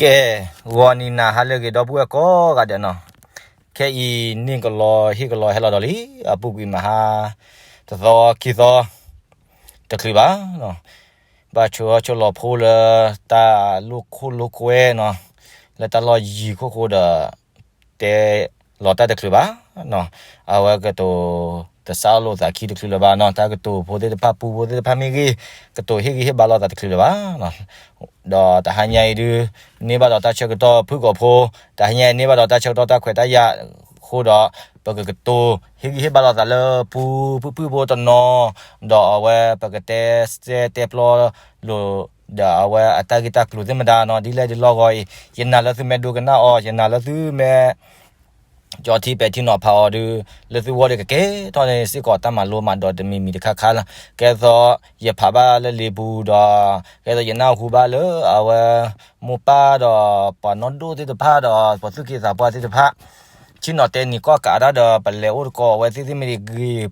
ကဲ, ဂီၤနံၤနၤဟါလၢအဂ့ၤ ဒီပုၢ်ဝဲၢ်ကိးဂၤဒဲးနီၤ, ခဲအံၤန့ၣ်ကလီဟ့ၣ်ကလီဟဲလီၤဒီးလံ, အပူၤကွံာ်မဟါ တသီခံသီ တချုးဘၣ်, ဘၣ်ဆိၣ်အီၤဆိၣ်လီၤဖိလၢ တၢ်လိၣ်ခိၣ်လိၣ်ကွဲနီၤ, လၢတၢ်လီၢ်ယံၤခိၣ်ဃိဒီး တဲလီၤတၢ်တချုးဘၣ်နီၤ, အဝဲကတိၤတစးလိာ်သးခံတချုးလၢၤဘၣ်နီၤ, တၢ်ကတိၤဖိသ့ၣ်တဖၣ် ပူဖိသ့ၣ်တဖၣ်မ့ၢ်ဂ့ၤ, ကတိၤဟ့ၣ်ဂံၢ်ဟ့ၣ်ဘါလိာ်သးတချုးလၢၤဘၣ်နီၤ. ဒီးတဟါညါအံၤဒုး န့ၢ်ဘၣ်ဒီးတၢ်ဆၢကတီၢ်ဖုၣ်ကိာ်ဖိ, တဟါညါအံၤန့ၢ်ဘၣ်ဒီးတၢ်ဆၢကတီၢ်တၢ်ခွဲးတၢ်ယာ်အဃိဒီး ပကကတိၤဟ့ၣ်ဂံၢ်ဟ့ၣ်ဘါလိာ်သးလၢပူဖုၣ်ဖုၣ်ဖိတနီၤ, ဒီးအဝဲပကတဲစဲတဲပျီလိာ် ဒီးအဝဲအတၢ်ဂ့ၢ်တၢ်ကျိၤသ့ၣ်မတၤနီၤ, ဒ်လဲၣ်ဒ်လဲၣ်ဂ့ၤအံၤ ယနာ်လၢသုမ့ၢ်ဒိကနၣ်အီၤ, ယနာ်လၢသုမ့ၢ် ကၠီထံပဲာ်ထံနီၤဖးအီၤဒီး လၢသုဂီၢ်ဒီးကကဲထီၣ်န့ၣ်စ့ၢ်ကီးတၢ်မၤလိမၤဒိးတမံၤမံၤတခါခါလီၤ. ကဲသိးယဖးဘၣ်လၢလံာ်ပူၤဒီး ကဲသိးယနၢ်ဟူဘၣ်လၢအဝဲ မိၢ်ပၢ်ဒီးပှၤနီၢ်ဒိၣ်သ့ၣ်တဖၣ်ဒီး ပှၤသူၣ်က့သးပှၢ်သ့ၣ်တဖၣ် ဆ့ၣ်နီၤတဲနံၤကီၢ်ကးဒၣ်ဒီး ပလဲၤအိၣ်တကိးအဝဲသ့ၣ်သ့ၣ်မ့ၢ်ဂ့ၤ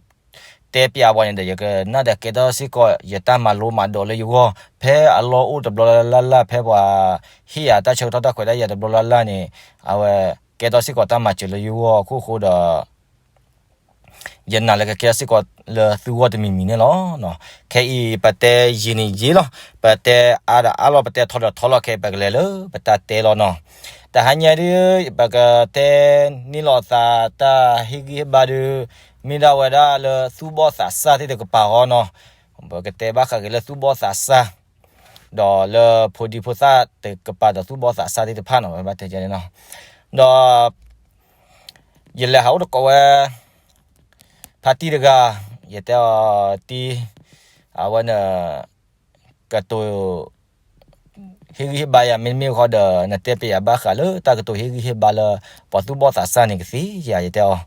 တဲပျးဝဲန့ၣ်ဒီး ယကနၣ်ဒီးကဲထီၣ်စ့ၢ်ကီး ယတၢ်မၤလိမၤဒိးလၢယဂီၢ် ဖဲအလီၢ်အိၣ်တဘျီလၢ်လၢ် ဖဲပှၤဟ့ၣ်ယၤတၢ်ဆၢကတီၢ်တၢ်ခွဲးတၢ်ယာ်တဘျီလၢ်လၢ်န့ၣ် အဝဲကဲထီၣ်စ့ၢ်ကီးတၢ်မၤစၢၤလၢယဂီၢ် အခိၣ်ဃိဒီး ယနာ်လၢကကဲထီၣ်စ့ၢ်ကီးလၢသုဂီၢ်တမံၤမံၤန့ၣ်လီၤ. ခဲအံၤပတဲယံာ်န့ၣ်ယံာ်လီၤ, ပတဲအါဒီးအါလီၤ, ပတဲထီဒီးထီလီၤ, ခဲအံၤပကလဲၤလၢ ပတၢ်တဲလီၤနီၤ. တဟါညါဒုး ပကတဲန့ၢ်လိာ်သးတၢ်ဟ့ၣ်ဂံၢ်ဟ့ၣ်ဘါဒုး မ့ၢ်ဒၣ်ဝဲဒၣ်လၢသူၣ်ဘီၣ်သးစၢ်သ့ၣ်တကပၤဃီနီၤ. ပကတဲဘၣ်ဃးက့ၤလၢသူၣ်ဘီၣ်သးစၢ် ဒီးလၢဖိဒံဖိသၣ်တကပၤဒီးသူၣ်ဘီၣ်သးစၢ်သ့ၣ်တဖၣ်နီၤ, ပဘၣ်တဲန့ၣ်နီၤ. ဒီး ယလဲၤဟးအိၣ်တကိးဝဲ ဖါတံၢ်တဂၤ, ယတဲအီၤတံၢ်, အဝဲန့ၣ် ကတိၤ ဟ့ၣ်ဂံၢ်ဟ့ၣ်ဘါယၤ မ့တမ့ၢ်ဃီဒီး နတဲပျးယၤဘၣ်ဃးလၢတၢ်ကတိၤဟ့ၣ်ဂံၢ်ဟ့ၣ်ဘါလၢ ပှၤသူၣ်ဘီၣ်သးစၢ်န့ၣ်ကသ့ဧါ, ယတဲအီၤ,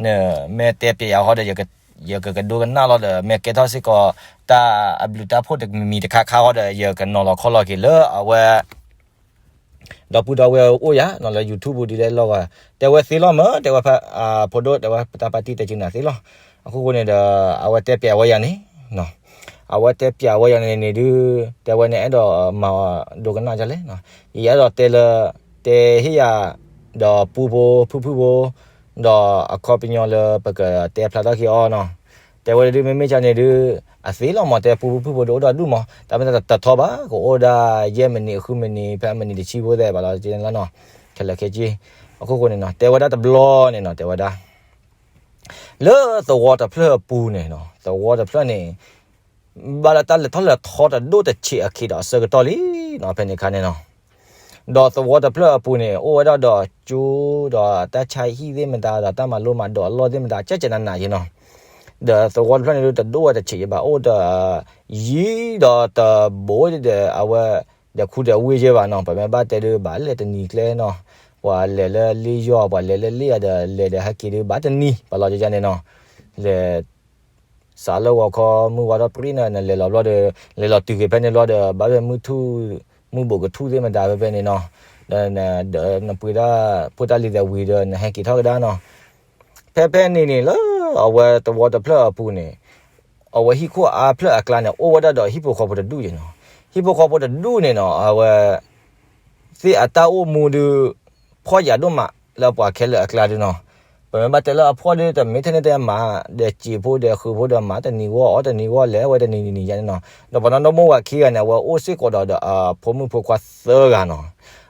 နမ့ၢ်တဲပျးယၤဃီဒီး ယကကဒိကနၣ်လီၤဒီး မ့ၢ်ကဲထီၣ်စ့ၢ်ကီး တၢ်အဘျုးတၢ်ဖှိၣ်တမံၤမံၤတခါခါဃီဒီး ယကနီၤလီၤခီလီၤက့ၤလၢအဝဲ ဒီပုၢ်ဒီဝဲၢ်အိၣ်ယၤနီၤ လၢ YouTube ပူၤဒ်လဲၣ်လီၤဂီၤ, တဲဝဲသ့လီၤမး, တဲဝဲ ဖိဒိၣ်, တဲဝဲပတၢ်ဖါတံၢ်တဲက့ၤနၤသ့လီၤ. အခိၣ်ဃိန့ၣ်ဒီး အဝဲတဲပျးဝဲယၤန့ၣ်, အဝဲတဲပျးဝဲယၤန့ၣ်န့ၣ်ဒုး တဲဝဲန့ၣ်အဲၣ်ဒိးမၤဒိကနၣ်ဒ်လဲၣ်, ယအဲၣ်ဒိးတဲလၢ တဲဟ့ၣ်ယၤ ဒီးပူဖိဖုၣ်ဖုၣ်ဖိ ဒီးအခီပညီလၢပကတဲဖျါထီၣ်က့ၤအီၤနီၤ. တဲဝဲဒၣ်ဒုး မ့မ့ၢ်ကန့ၣ်ဒုး အသ့လီၤမး, တဲပူဖိဖုၣ်ဖိဒုးအိၣ်ဒီးဒူၣ်မး, တၢ်မ့ၢ်တထီဘၣ်, ကအိၣ်ဒၣ်ယဲၢ်မံးနံး ဃုမံးနံး ဖဲမံးနံးတဆံဖိသဲးဘၣ်လီၤ, ကဲလီၤနီၤ, ခဲလၢာ်ခဲဆ့. အခိၣ်ဃိန့ၣ်နီၤ တဲဝဲဒၣ်တဘျီန့ၣ်နီၤ, တဲဝဲဒၣ် လၢသဝီတဖျၢၣ်အပူၤန့ၣ်နီၤ, သဝီတဖျၢၣ်န့ၣ် ဘၣ်လၢတၢ်လဲၤထီၣ်လဲၤထီတဒိၣ်တဆံးအခံဒီးအဆၢကတီၢ်လံနီၤ, ဖဲန့ၣ်အခါန့ၣ်နီၤ. ဒီးသဝီတဖျၢၣ်အပူၤန့ၣ် အိၣ်ဝဲဒၣ်ဒီးကၠိ ဒီးတၢ်ဆါဟံၣ်သ့ၣ်မတၤ ဒီးတၢ်မၤလိမၤဒိးအလီၢ်သ့ၣ်မတၤ ကဲကဲနးနးယ့နီၤ. ဒီးသဝီတဖျၢၣ်န့ၣ်ဒုး တဒိၣ်ဝဲတဆံးယဘၣ်, အိၣ်ဒီးယံၤဒီးတဘိဒီး အဝဲ ဒီးခူဒီးဝ့ၢ်ယဲဘၣ်နီၤ, ပမ့ၢ်ဘၣ်တဲဒုး ဘၣ်လဲၤတနံၤကျဲနီၤ, ပှၤလဲၤလၢလ့ယီၢ် ပှၤလဲၤလၢလ့ယီၢ်ဒီး လဲၤဒီးဟဲက့ၤဒုး ဘၣ်တနံၤ ပှၤလီၤကဲကန့ၣ်နီၤ, လဲၤ စးလၢဂီၤခီ မုၢ်ဝါထီၣ်ပြံၣ်န့ၣ် နလဲၤလီၤဘျီဒီး လဲၤလီၤတုၤက့ၤဖဲန့ၣ်ဘျီဒီး ဘၣ်ဖဲမုၢ်ထူၣ် မုၢ်ဘိးကထူၣ်သ့ၣ်မတၤဖဲဖဲန့ၣ်နီၤ, ဒီးနပှ့ၤဒၣ် ဖိတၢ်လံၤသးဝံၤဒီး နဟဲက့ၤထီၣ်ကဒါနီၤ. ဖဲဖဲန့ၣ်န့ၣ်လၢ အဝဲသဝီတဖျၢၣ်အပူၤန့ၣ် အဝဲဟံၣ်ခိၣ်အါဖျၢၣ်အကျါန့ၣ် အိၣ်ဝဲဒၣ်ဒီးဟံၣ်ဖိဃီဖိတဒူၣ်ယ့နီၤ. ဟံၣ်ဖိဃီဖိတဒူၣ်န့ၣ်နီၤ အဝဲ သ့ၣ်အတၢ်အိၣ်မူဒုး ဖှီၣ်ယာ်ဒိၣ်မးလၢပှၤခဲလၢာ်အကျါဒုးနီၤ. ပမ့ၢ်ဘၣ်တဲလၢအဖှီၣ်ဒုး တမ့ၢ်ထဲန့ၣ်တမၤ ဒီးစံာ်ဖိဒီးဃုာ်ဖိဒီးမၤတနံၤဂီၢ် အီၣ်တနံၤဂီၢ် လဲၤဝဲတနံၤနံၤနံၤယါန့ၣ်နီၤ. ဒီးပှၤနီၢ်နီၢ်မိၢ်ဝၤခံဂၤန့ၣ် အဝဲအိၣ်စ့ၢ်ကီးဒီး ဒီးအဖိမုၣ်ဖိခွါသၢဂၤနီၤ.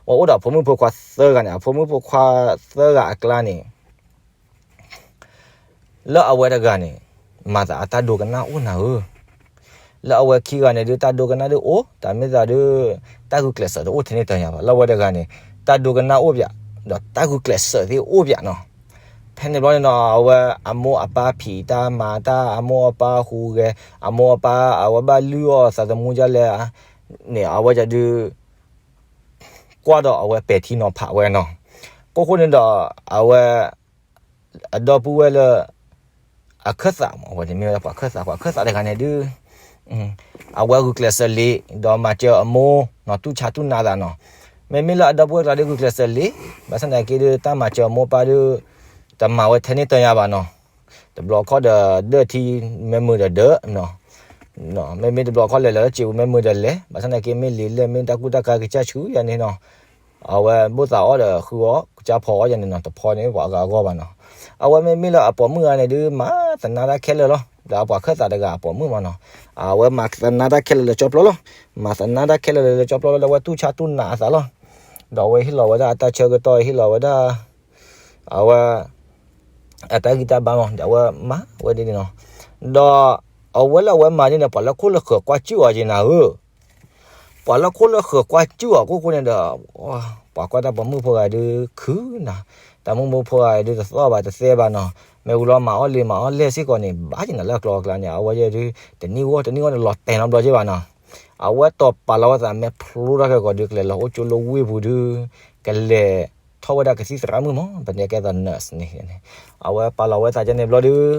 အဝဲအိၣ်ဒီးအဖိမုၣ်ဖိခွါသၢဂၤန့ၣ် အဖိမုၣ်ဖိခွါသၢဂၤအကျါန့ၣ် လၢအဝဲတဂၤန့ၣ် မၤသးအတၢ်ဒိကနၣ်အိၣ်နၤဧၢ, လၢအဝဲခံဂၤန့ၣ်ဒုး တၢ်ဒိကနၣ်ဒုးအိၣ် တၢ်မ့ၢ်သးဒုး တၢ်ဂုာ်ကျဲးစၢးတအိၣ်ထဲန့ၣ်တညါဘၣ်. လၢအဝဲတဂၤန့ၣ် တၢ်ဒိကနၣ်အိၣ်ပၠး ဒီးတၢ်ဂုာ်ကျဲးစၢးသ့ၣ်အိၣ်ပၠးနီၤ. ဖဲန့ၣ်ဘျီန့ၣ်နီၤ အဝဲအမိၢ်အပၢ်ဖံးတၢ်မၤတၢ် အမိၢ်အပၢ်ဟူးဂဲၤ အမိၢ်အပၢ် အဝဲဘၣ်လုၢ်အီၣ်သးသမူဒ်လဲၣ်န့ၣ် အဝဲဒုး ကွၢ်ဒီးအဝဲပဲာ်ထံနီၤဖးဝဲနီၤ. အခိၣ်ဃိန့ၣ်ဒီး အဝဲ အဒီပုၢ်ဝဲၢ်လၢ အခၢၣ်သးမး အဝဲန့ၣ်မ့ၢ်ဝဲဒၣ်ပှၤခၢၣ်သး ပှၤခၢၣ်သးတဂၤန့ၣ်ဒုး အဝဲဂုာ်ကျဲးစၢးလံ ဒီးမၤစၢၤအမိၢ်နီၤ တူၢ်ဆါတူၢ်နးသးနီၤ. မ့မ့ၢ်လၢအဒီပုၢ်ဝဲၢ်ကျါဒုးဂုာ်ကျဲးစၢးလံ ဘၣ်ဆၣ်သနာ်က့ဒုး တၢ်မၤစၢၤအမိၢ်အပၢ်ဒုး တမၤဝဲထဲန့ၣ်တညါဘၣ်နီၤ. တဘျီခီၣ်ဒီးဒၢၣ်ထံ မ့ၢ်မုာ်ဒီးဒၢးနီၤ. မ့မ့ၢ်တဘျီခီၣ်လဲၤလီၤလၢစံာ်ပူၤ မ့ၢ်မုာ်ဒီးလဲၤ ဘၣ်ဆၣ်သနာ်က့မ့ၢ်လံာ်လဲၢ် မ့ၢ်တၢ်ကူတၢ်ကၤကစၢ်ဆူယၤန့ၣ်နီၤ. အဝဲဘိၣ်သးအီၣ်ဒီးဃုအီၣ် ကစၢ်ဖီအီၣ်ယၤန့ၣ်နီၤ, တဖီန့ၣ်ပှၤအဂၤအဂီၢ်ဘၣ်နီၤ. အဝဲမ့မ့ၢ်လၢအပိာ်မုၣ်ဂၤန့ၣ်ဒုး မၤသနာ်တၢ်ခဲလၢာ်လီၤ, ဒီးအပှၤခၢၣ်သးတဂၤအပိာ်မုၣ်မးနီၤ, အဝဲမၤသနာ်တၢ်ခဲလၢာ်လၢကၠီပျီလီၤ, မၤသနာ်တၢ်ခဲလၢာ်လၢကၠီပျီလီၤ, ဒီးအဝဲတူၢ်ဆါတူၢ်နာ်အသးလီၤ. ဒီးအဝဲဟ့ၣ်လီၤဝဲဒၣ်အတၢ်ဆၢကတီၢ် ဟ့ၣ်လီၤဝဲဒၣ် အဝဲ အတၢ်ဂံၢ်တၢ်ဘါမး ဒီးအဝဲမၤဝဲဒ်န့ၣ်နီၤ. ဒီးအဝဲလၢအဝဲမၤဒ်န့ၣ် ပှၤလၢခိၣ်လၢဃၢၤကွၢ်စူၣ်အီၤက့ၤနၤဧၢ, ပှၤလၢခိၣ်လၢဃၢၤကွၢ်စူၣ်အီၤအခိၣ်ဃိန့ၣ်ဒီး ပှၤကွၢ်တၢ်ပိာ်မုၣ်ဖိဂၤဒုးခုနၤ, တၢ်မုၣ်ဖိဖိဂၤဒုးတသီၣ်ဘၣ်တသဲဘၣ်နီၤ, မ့ၢ်ဝံၤလီၤမၤအီၣ်လံမၤအီၣ်လဲၢ်စ့ၢ်ကီးန့ၣ် ဘၣ်က့ၤနၤလၢအကျိၤအကျဲန့ၣ် အဝဲယဲဒုး တနံၣ်ဂီၢ်တနံၣ်ဂီၢ်န့ၣ် လီၤတဲာ်နီတဘျီက့ၤဘၣ်နီၤ. အဝဲတီၤပာ်လီၤဝဲသးမဲာ်ဖျိထီၣ်ခဲကိာ်ဒုး ကလဲၤလီၤအိၣ်ကၠိလၢဝ့ၢ်ပူၤဒုး ကလဲၤထီၣ်ဝဲဒၣ်ကသံၣ်သရၣ်မုၣ်မး ပန့ၣ်ကဲသိး nurse န့ၣ်, အဝဲပာ်လီၤဝဲသးဒ်န့ၣ်ဘျီဒုး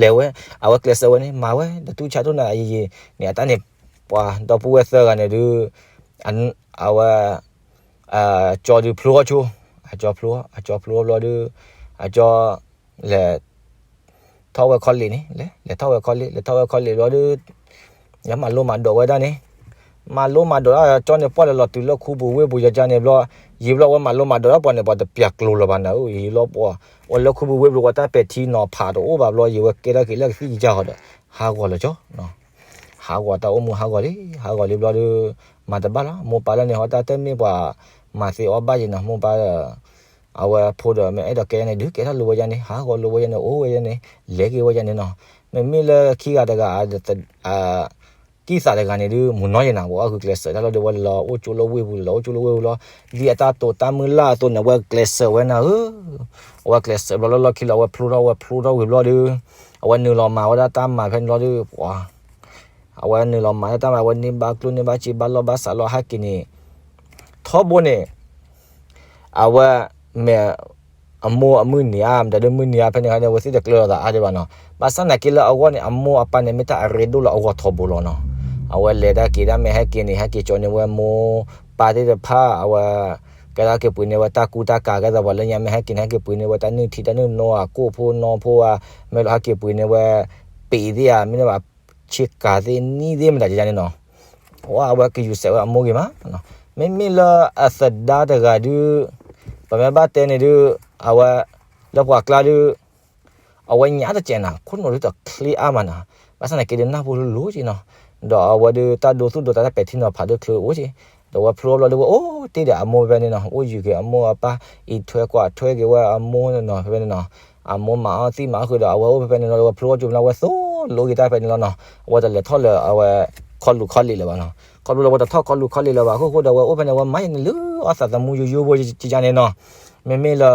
လဲၤဝဲ, အဝဲကျဲးစၢးဝဲန့ၣ် မၤဝဲ ဒီးတူၢ်ဆါတူၢ်နာ်ယံာ်ယံာ်န့ၣ် အတၢ်န့ၣ် ပှၤဒီပုၢ်ဝဲၢ်သၢဂၤန့ၣ်ဒုး အဝဲ ကၠီဒုးဖျိအီၣ်ဆိ, အကၠီဖျိ, အကၠီဖျိအီၣ်ဘျီဒုး အကၠီ လဲၤ ထီၣ်ဝဲခီလ့ၣ်န့ၣ် လဲၤ လဲၤထီၣ်ဝဲခီလ့ၣ် လဲၤထီၣ်ဝဲခီလ့ၣ်ဘျီဒုး ယမၤလိမၤဒိးဝဲဒၣ်န့ၣ်, မၤလိမၤဒိးဒၣ်ကၠီန့ၣ် ပှၢ်လဲၤလီၤတုၤလၢခူပူၤဝ့ၢ်ပူၤယကန့ၣ်ဘျီ, ယံာ်ဘျီဝဲမၤလိမၤဒိးဒၣ်ပှၤန့ၣ် ပှၤတပျၢ်ကျိၤလၢၤဘၣ်နၤဧၢ, ယံာ်လီၤပှၤ ဝဲလၢခူပူၤဝ့ၢ်ပူၤ ပှၤတၢ်ပဲာ်ထံနီၤဖးတအိၣ်ဘၣ်ဘျီ ယံာ်ဝဲကဲထီၣ်က့ၤလၢကသံၣ်ကစၢ်ဃီဒီး ဟးဂီၤလၢကၠီ ဟးဂီၤတၢ်အိၣ်မူဟးဂီၤလံ ဟးဂီၤလံဘျီဒီး မၤတဘၣ်လီၤ မိၢ်ပၢ်လၢန့ၣ်ဟီတၢ်တမ့ၢ်ပှၤ မၤသ့အီၣ်ဘၣ်ယံၤနီၤ မိၢ်ပၢ်ဒီး အဝဲဖိဒီးမ့ၢ်အဲၣ်ဒိးကဲန့ၣ် ဒုးကဲထီၣ်လိၤဝဲယၤန့ၣ် ဟးဂီၤလိၤဝဲယၤန့ၣ် အိၣ်ဝဲယၤန့ၣ် လဲၤက့ၤဝဲယၤန့ၣ်နီၤ, မ့မ့ၢ်လၢခံဂၤတဂၤ ကံၢ်သးတဂၤန့ၣ်ဒုး မုၢ်နီၢ်ယံၤနၤ ပှၤအီၣ်ဃုာ်ကျဲးစၢးတၢ်လီၤဒီး ဝဲလီၤအိၣ်ကၠိလၢဝ့ၢ်ပူၤ လီၤအိၣ်ကၠိလၢဝ့ၢ်ပူၤလီၤ, ဒ်အတၢ်တိာ်တၢ်မုၢ်လၢ်အသိးန့ၣ် အဝဲကျဲးစၢးဝဲနၤဧၢ, အဝဲကျဲးစၢးဘျီလၢလီၢ်ခံလီၤ အဝဲဖျိထီၣ် အဝဲဖျိထီၣ်ဝံၤဘျီဒီး အဝဲနုာ်လီၤမၤဝဲဒၣ်တၢ်မၤဖဲန့ၣ်လီၤဒီး ပှၤ အဝဲနုာ်လီၤမၤတၢ်တၢ်မၤ အဝဲန့ၢ်ဘါကျိၣ်န့ၢ်ဘါစ့ဘါလီၢ်ဘၣ်စးလီၤဟဲက့ၤန့ၣ် ထီဘိန့ၣ် အဝဲ မ့ၢ် အမိၢ်အမုၢ်နံၤဧါ မတၤဒုးမုၢ်နံၤဧါ ဖဲန့ၣ်ခါန့ၣ် အဝဲသ့ၣ်တကျၢၤလီၤသးအါဒံးဘၣ်နီၤ, ဘၣ်ဆၣ်သနာ်က့လၢအဂီၢ်န့ၣ် အမိၢ်အပၢ်န့ၣ် မ့ၢ်တၢ်အရ့ဒိၣ်လၢအဂီၢ်ထီဘိလီၤနီၤ, အဝဲလဲၤတၢ်က့ၤတၢ်မ့ၢ်ဟဲက့ၤန့ၣ် ဟဲက့ၤကၠီန့ၢ်ဝဲမိၢ်ပၢ်သ့ၣ်တဖၣ် အဝဲ ကဲထီၣ်ဟဲက့ၤပှ့ၤန့ၢ်ဝဲတၢ်ကူတၢ်ကၤ ကဲသိးပှၤလၢညါမ့ၢ်ဟဲက့ၤန့ၣ် ဟဲက့ၤပှ့ၤန့ၢ်ဝဲတၢ်နုၢ်ထံတၢ်နုၢ်နိဧါ ကိၣ်ဖိနီဖိဧါ မ့ၢ်လီၤဟဲက့ၤပှ့ၤန့ၢ်ဝဲ ပ့ၤသ့ၣ်ဧါ မ့ၢ်န့ၣ်ဘၣ် ဆ့ကၤသ့ၣ်နံၣ်သ့ၣ်မတၤယၤန့ၣ်နီၤ, အဝဲကယူၤစဲးဝဲအမိၢ်ဂ့ၤမး, မ့မ့ၢ်လၢအသဒါတဂၤဒုး ပမ့ၢ်ဘၣ်တဲန့ၣ်ဒုး အဝဲ လၢပှၤကျါဒုး အဝဲညါတစဲးနၤ ခိၣ်နူာ်ဒုးတချ့အါမးနၤ, ဘၣ်ဆၣ်သနာ်က့ဒုးနၢ်ဟူလိၤလိၤက့နီၤ, ဒီးအဝဲဒုးတၢ်ဒိသူၣ်ဒိသးတၢ်ပဲာ်ထံနီၤဖးဒုးချ့အိၣ်က့, ဒီးအဝဲဖျိဘျီဒုးဝဲအိၣ်တ့ၢ်ဒီးအမိၢ်ဖဲန့ၣ်နီၤ, အိၣ်ယုာ်က့ၤအမိၢ်အပၢ် အံးထွဲကွၢ်ထွဲက့ၤဝဲအမိၢ်နီၤ ဖဲဖဲန့ၣ်နီၤ, အမိၢ်မၤအီၣ်သံမၤအီၣ်ဃုာ်ဒီး အဝဲအိၣ်ဖဲဖဲန့ၣ်လီၤ, ဒီးအဝဲဖျိအီၣ်ကၠိမး အဝဲသိၣ်လိက့ၤတၢ်ဖဲန့ၣ်လီၤနီၤ, အဝဲတလဲၤထီၣ်လၢအဝဲ ခီလူၤခီလ့းလၢၤဘၣ်နီၤ, ခီဖျိလၢအဝဲတထီၣ်ခီလူၤခီလ့းလၢၤဘၣ် အခိၣ်ဃိဒီး အဝဲအိၣ်ဖဲန့ၣ် အဝဲမၤယန့ၣ်လၢအီၣ်သးသမူယိယိဖိယန့ၣ်နီၤ, မ့မ့ၢ်လၢ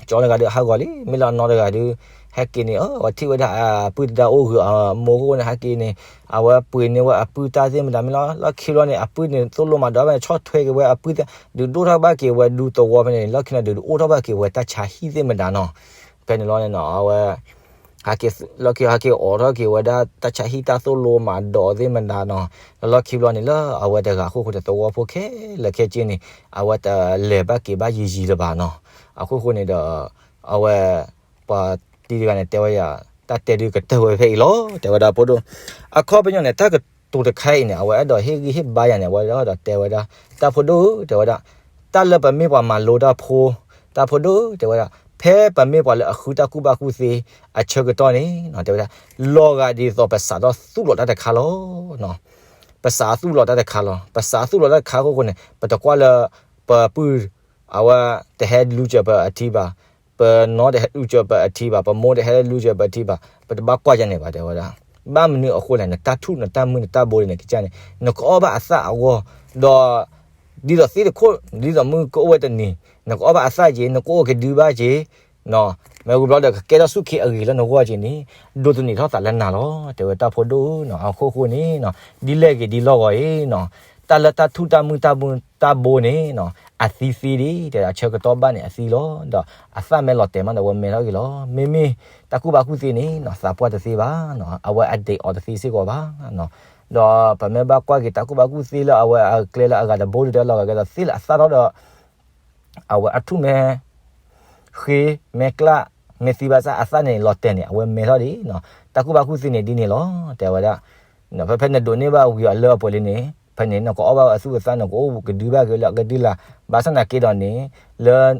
ကၠီတဂၤဒုးဟးဂီၤလံ, မ့ၢ်လၢအနီၢ်တဂၤဒုး ဟဲက့ၤန့ၣ် အဝဲထံၣ်ဝဲဒၣ်အပုၢ်တဒါအိၣ်ဂုာ် အမိၢ်အခိၣ်န့ၣ် ဟဲက့ၤန့ၣ် အဝဲပှ့ၤန့ၢ်ဝဲအပုၢ်တၢ်သ့ၣ်မတၤ မ့ၢ်လီၤ လီၢ်ခံဘျီန့ၣ် အပုၢ်န့ၣ် သိၣ်လိမၤဒိးဘၣ်န့ၣ် ဆီၣ်ထွဲက့ၤဝဲအပုၢ်သ့ၣ် ဒုးဒိၣ်ထီၣ်ဘၣ်က့ၤဝဲဒူသဝီဖဲန့ၣ် လီၢ်ခံန့ၣ် ဒုးဒုးအိၣ်ထီၣ်ဘၣ်က့ၤဝဲတၢ်ဆါဟံၣ်သ့ၣ်မတၤနီၤ, ဖဲန့ၣ်လီၤန့ၣ်နီၤ အဝဲ ဟဲက့ၤ လီၢ်ခံဟဲက့ၤအိးထီၣ်က့ၤဝဲဒၣ်တၢ်ဆါဟံၣ်တၢ်သိၣ်လိမၤဒိးသ့ၣ်မတၤနီၤ, လၢလီၢ်ခံဘျီန့ၣ် လၢအဝဲတဂၤအခိၣ်ဃိတသဝီဖိခဲလၢာ်ခဲဆ့န့ၣ် အဝဲတလဲၤဘၣ်က့ၤဘၣ်ယံၤယံၤလၢၤဘၣ်နီၤ, အခိၣ်ဃိန့ၣ်ဒီး အဝဲ ပှၤတံၤတဂၤန့ၣ်တဲဝဲယၤ တၢ်တဲဒုးကတၢၢ်ဝဲဖဲအံၤလီၤ တဲဝဲဒၣ်ဖိဒိၣ်, အခီပညီန့ၣ် တၢ်ကတိၤတခါအံၤန့ၣ် အဝဲအဲၣ်ဒိးဟ့ၣ်ဂံၢ်ဟ့ၣ်ဘါယၤန့ၣ် အဝဲအဲၣ်ဒိးတဲဝဲဒၣ် တၢ်ဖိဒိၣ်ဧၢ တဲဝဲဒၣ် တၢ်လၢပမ့ၢ်ပှၤမၤလိတၢ်ဖိ တၢ်ဖိဒိၣ်ဧၢ တဲဝဲဒၣ် ဖဲပမ့ၢ်ပှၤလၢအဃုတၢ်ကူၣ်ဘၣ်ကူၣ်သ့အဆၢကတီၢ်န့ၣ် တဲဝဲဒၣ် လီၤဂာ်ဒ်သိးပစးထီၣ်သူၣ်လီၤတၢ်တခါလီၤ ပစးသူၣ်လီၤတၢ်တခါလီၤ ပစးသူၣ်လီၤတၢ်တခါအခိၣ်ဃိန့ၣ် ပတကွၢ်လၢ ပပုၢ် အဝဲတဟဲလူၤစၢၤပအထံဘၣ်, ပနီၢ်တဟဲလူၤစၢၤပအထံဘၣ်, ပမိၢ်တဟဲလူၤစၢၤပအထံဘၣ်, ပတဘၣ်ကွၢ်ယၤန့ၣ်ဘၣ် တဲဝဲဒၣ်, ဘၣ်မနုၤအဃိလဲၣ် နတၢ်ထူၣ်နတၢ်မုၢ်နတၢ်ဘိန့ၣ် နကစၢ်န့ၣ် နကအီၣ်ဘၣ်အသၣ်အဂီၢ်, ဒီး ဒ်သိးသ့ၣ်တခိၣ် ဒ်သိးမုၢ်ကအိၣ်ဝဲတနံၤ နကအီၣ်ဘၣ်အသၣ်က့ၤ နကအိၣ်ကဒုဘၣ်က့ၤ မ့ၢ်ဝံၤဘျီဒီး ကကဲထီၣ်ဆူၣ်ခ့အဂ့ၤလၢနဂီၢ်က့ၤန့ၣ် ဒိးသန့ၤထီၣ်သးလၢနၤလီၤ တဲဝဲတၢ်ဖိဒိၣ်ဧၢနီၤ, အခိၣ်ဃိန့ၣ်နီၤ ဒ်လဲၣ်ဂ့ၤဒ်လီၢ်ဂီၤအံၤနီၤ တၢ်လၢတၢ်ထူၣ်တၢ်မုၢ်တၢ်ဘိန့ၣ်နီၤ အသံသ့ဒံး တဲအဆၢကတီၢ်ဘၣ်န့ၣ်အသံလီၤ, ဒီးအသၣ်မ့ၢ်လီၤတဲာ်မးဒီးအဝဲမဲထီၣ်က့ၤလီၤ, မ့မ့ၢ်တၢ်ကူၣ်ဘၣ်ကူၣ်သ့န့ၣ်နီၤ သးပှၢ်တသ့ဘၣ်နီၤ အဝဲအဒ့အီၤတသ့စ့ၢ်ကီးဘၣ်နီၤ, ဒီးပမ့ၢ်ဘၣ်ကွၢ်က့ၤတၢ်ကူၣ်ဘၣ်ကူၣ်သ့လၢအဝဲအကျဲလၢအဂၤတဘိဒုးတဲလီၤဂာ်ကဲဒီးသ့လၢအသၣ်ထီၣ်ဒီး အဝဲအထူၣ်မ့ၢ် ဃ့မ့ၢ်ကျၣ် မ့ၢ်သံဘၣ်ဆၣ်အသၣ်န့ၣ်လီၤတဲာ်န့ၣ် အဝဲမဲထီၣ်ဒံးနီၤ, တၢ်ကူၣ်ဘၣ်ကူၣ်သ့န့ၣ်ဒ်န့ၣ်လီၤ တဲဝဲဒၣ်, ဖဲဖဲနဒိးန့ၢ်ဘၣ်ဝံၤအီၤလၢအပှဲၤလံန့ၣ် ဖဲန့ၣ် နကအီၣ်ဘၣ်အသူၣ်အသၣ် နကအိၣ်ကဒုဘၣ်က့ၤလၢအကဒုလၢ်, ဘၣ်ဆၣ်သနာ်က့ဒီးန့ၣ် လၢ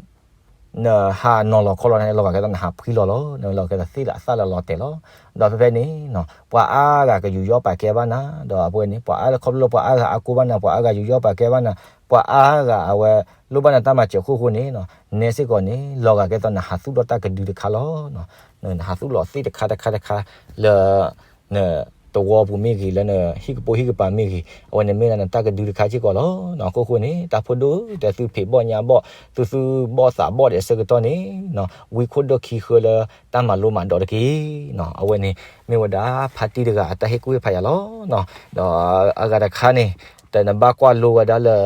နဟးနီၤလီၤခီလီၤန့ၣ် လီၤဂာ်ကဲသိးနဟးဖှံလီၤလီၤ, နလီၤဂာ်ကဲသိးသ့ၣ်လၢအသၣ်လၢအလီၤတဲာ်လီၤ. ဒီးဖဲဖဲန့ၣ် ပှၤအါဂၤကယူးယီၣ်ပာ်ကဲဘၣ်နၤ, ဒီးအဝဲန့ၣ် ပှၤအါလၢခီဖျိလၢပှၤအါဂၤအါကိၢ်ဘၣ်နၤ, ပှၤအါဂၤယူးယီၣ်ပာ်ကဲဘၣ်နၤ, ပှၤအါဂၤအဝဲလိၣ်ဘၣ်နၤတၢ်မၤစၢၤအခိၣ်ဃိန့ၣ် နဲစ့ၢ်ကီးန့ၣ် လီၤဂာ်ကဲသိးနဟးသူၣ်ထီၣ်တၢ်ကဒုတခါလီၤ. နဟးသူၣ်လီၤသ့ၣ်တခါတခါတခါလၢ နသဝီပူၤမ့ၢ်ဂ့ၤ, လၢနဟံၣ်ကပိာ်ဟံၣ်ကပၤမ့ၢ်ဂ့ၤ, အဝဲန့ၣ်မ့ၢ်ဒၣ်နတၢ်ကဒုတခါစ့ၢ်ကီးလီၤ. အခိၣ်ဃိန့ၣ် တၢ်ဖိဒိၣ်တဲသုဖံးဘီၣ်ညၣ်ဘီၣ် သုသုဘီၣ်သးဘီၣ်ဒဲးအဆၢကတီၢ်န့ၣ် ဝံခိၣ်ဒိၣ်ခံဃၢလၢတၢ်မၤလိမၤဒိးတက့ၢ်. အဝဲန့ၣ် မ့ၢ်ဝဲဒၣ်ဖါတံၢ်တဂၤအတၢ်ဟ့ၣ်ကူၣ်ဟ့ၣ်ဖးယၤလီၤ. ဒီးအဂၤတခါန့ၣ် တနဘၣ်ကွၢ်လိဝဲဒၣ်လၢ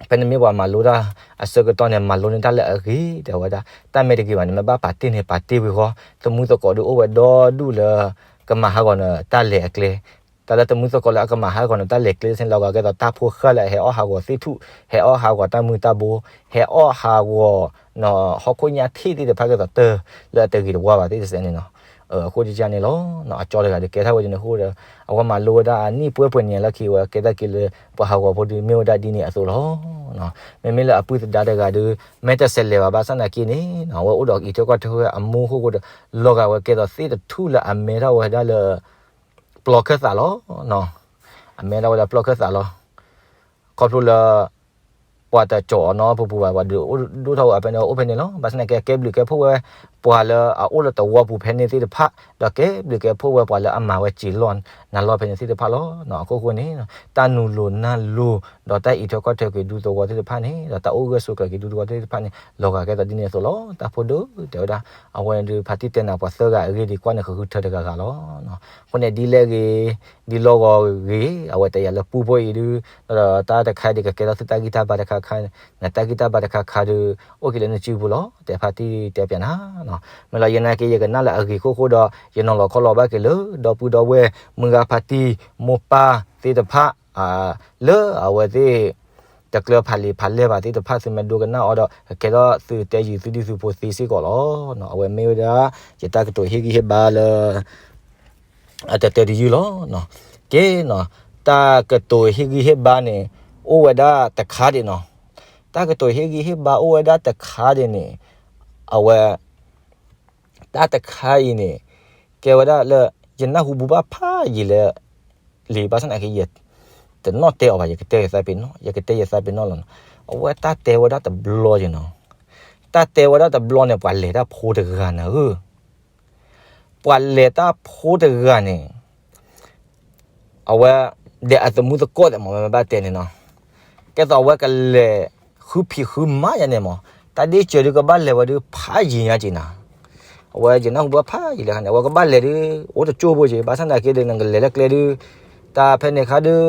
ဖဲနမ့ၢ်ပှၤမၤလိတၢ်အဆၢကတီၢ်န့ၣ် မၤလိန့ၢ်တၢ်လၢအဂ့ၤ တဲဝဲဒၣ်, တၢ်မ့ၢ်တဂ့ၤဘၣ်န့ၣ် မ့ၢ်ဘၣ်ပာ်တ့ၢ်န့ၣ် ပာ်တ့ၢ်ဝံၤဃီ, သမူသကိးဒုးအိၣ်ဝဲဒီဒူၣ်လၢ ကမၤဟးဂီၤနတၢ်လဲၤအကျဲ, တၢ်လၢသမူသကိးလၢအကမၤဟးဂီၤနတၢ်လဲၤကျဲသ့ၣ်န့ၣ် လီၤဂာ်ကဲသိးတၢ်ဖိဃၢ်လၢအဟဲအီၣ်ဟးဂီၤသ့ၣ်ထူၣ်, ဟဲအီၣ်ဟးဂီၤတၢ်မုၢ်တၢ်ဘိ, ဟဲအီၣ်ဟးဂီၤ ဟီၣ်ခိၣ်ညါထံၣ်သ့ၣ်တဖၣ်ကဲသိးတၢ် လၢအတဂ့ၤတဝါဘၣ်သ့ၣ်တစဲးန့ၣ်လီၤ. အဃိန့ၣ်လီၤ, အကၠီတဂၤဒုးကဲထီၣ်ဝဲဒ်န့ၣ်အဃိဒီး အဝဲမၤလိဝဲဒၣ်အနံၣ်ပှဲၤပှဲၤန့ၣ်လၢခံဝဲကဲထီၣ်က့ၤလၢပှၤဟးဂီၤဖိဒုးမ့ၢ်ဝဲဒၣ်ဒ်န့ၣ်အသိးလီၤ. မ့မ့ၢ်လၢအပုၢ်သဒါတဂၤဒီး မဲာ်တဆဲးလဲၤဘၣ် ဘၣ်ဆၣ်သနာ်က့န့ၣ် အဝဲအိၣ်ဒီးအံးထွဲကွၢ်ထွဲအမူအခိၣ်ဃိဒီး လီၤဂာ်ဝဲကဲသိးသ့ၣ်တထူၣ်လၢအမဲထီၣ်ဝဲဒၣ်လၢ ပျီခၢၣ်သးလီၤ. အမဲထီၣ်ဝဲဒၣ်ပျီခၢၣ်သးလီၤ. ခီဖျိလၢ ပှၤတကၠီၤအီၤနီတပူၤပူၤဘၣ်, ပှၤဒုးဒိၣ်ထီၣ်ဝဲအဖဲန့ၣ် အိၣ်ဖဲန့ၣ်လီၤ. ဘၣ်ဆၣ်သနာ်က့ အကဲဘျုးကဲဖှိၣ်ဝဲ ပှၤလၢအအိၣ်လၢသဝီပူၤဖဲန့ၣ်သ့ၣ်တဖၣ်, ဒီးကဲဘျုးကဲဖှိၣ်ဝဲပှၤလၢအမၤဝဲစံာ်လီၢ်နၤလီၢ်ဖဲန့ၣ်သ့ၣ်တဖၣ်လီၤ. အခိၣ်ဃိန့ၣ် တၢ်နုာ်လိၤနၢ်လိၤ ဒီးတၢ်အံးထွဲကွၢ်ထွဲက့ၤဒူသဝီသ့ၣ်တဖၣ်န့ၣ် ဒီးတၢ်အိၣ်ဂၢၢ်ဆိးကျၢၤက့ၤဒူသဝီသ့ၣ်တဖၣ်န့ၣ် လီၤဂာ်ကဲသိးဒ်န့ၣ်အသိးလီၤ. တၢ်ဖိဒိၣ်တဲဝဲဒၣ် အဝဲန့ၣ်ဒုး ဖါတံၢ်တဲနၤပှၤသၢဂၤအဂ့ၢ်ဒ်ကွၢ်န့ၣ် ဃုထၢတဂၤဂၤလီၤ. အဃိန့ၣ် ဒ်လဲၣ်ဂ့ၤ ဒ်လီၢ်ဂီၤဂ့ၤ အဝဲတယၤလၢပူဖိအံၤဒုး ဒီးတၢ်တခါဒုးကကဲထီၣ်သုတၢ်ဂံၢ်တၢ်ဘါတခါခါ, နတၢ်ဂံၢ်တၢ်ဘါတခါခါဒုး အိၣ်က့ၤလၢနစုပူၤလီၤ. တဲဖါတံၢ်တဲပျးနၤ မ့ၢ်လီၤ ယနာ်က့ ယကနၣ်လၢအဂ့ၤခိၣ်ဃိဒီး ယနီၤလီၤခီလီၤဘၣ်က့ၤလၢ ဒီပုၢ်ဒီဝဲၢ် မုၢ်ဂၤဖါတံၢ် မိၢ်ပၢ်သ့ၣ်တဖၣ် လၢအဝဲသ့ၣ် တကျၢၤဖးလံာ်ဖးလဲၢ်ဘၣ်သ့ၣ်တဖၣ် သုမ့ၢ်ဒိကနၣ်အီၤဒီး ကကဲထီၣ်သုတဲယုာ်သုဒုၣ်သုဖိသ့စ့ၢ်ကီးလီၤ. အဝဲမ့ၢ်ဝဲဒၣ် ယတၢ်ကတိၤဟ့ၣ်ဂံၢ်ဟ့ၣ်ဘါလၢ အတတဲတယုၢ်လီၤ. ကဲနီၤ တၢ်ကတိၤဟ့ၣ်ဂံၢ်ဟ့ၣ်ဘါန့ၣ် အိၣ်ဝဲဒၣ်တခါဒံးနီၤ. တၢ်ကတိၤဟ့ၣ်ဂံၢ်ဟ့ၣ်ဘါအိၣ်ဝဲဒၣ်တခါဒံးန့ၣ် အဝဲ တၢ်တခါအံၤန့ၣ် ကဲဝဲဒၣ်လၢ ယနၢ်ဟူဘူးဘၣ်ဖးယံာ်လၢ လံာ်ဘၣ်ဆၣ်သနာ်က့ ယတနီၣ်တဲအီၤဘၣ် ယကတဲယသးပ့ၤနီၣ် ယကတဲယသးပ့ၤနီၣ်လီၤနီၤ. အဝဲတၢ်တဲဝဲဒၣ်တဘျီယနီၤ. တၢ်တဲဝဲဒၣ်တဘျီန့ၣ် ပှၤလဲၤတၢ်ဖိတဂၤနၤဧၢ ပှၤလဲၤတၢ်ဖိတဂၤန့ၣ် အဝဲ ဒီးအသမူသကိးသ့ၣ်မး မ့ၢ်ဘၣ်တဲန့ၣ်နီၤ, ကဲသိးအဝဲကလဲၤဃုဖံးဃုမၤယၤန့ၣ်မး, တၢ်ဒ့စၢၤဒုးကဘၣ်လဲၤဝဲဒုးဖးယံာ်ညါက့ၤနၤ, အဝဲယနၢ်ဟူဘၣ်ဖးယံာ်လၢခါန့ၣ် အဝဲကဘၣ်လဲၤဒုး အိၣ်တကၠိၢ်ဖိက့ၤ ဘၣ်ဆၣ်သနာ်က့ဒီး နကလဲၤလၢကျဲဒုး တၢ်ဖဲန့ၣ်ခါဒုး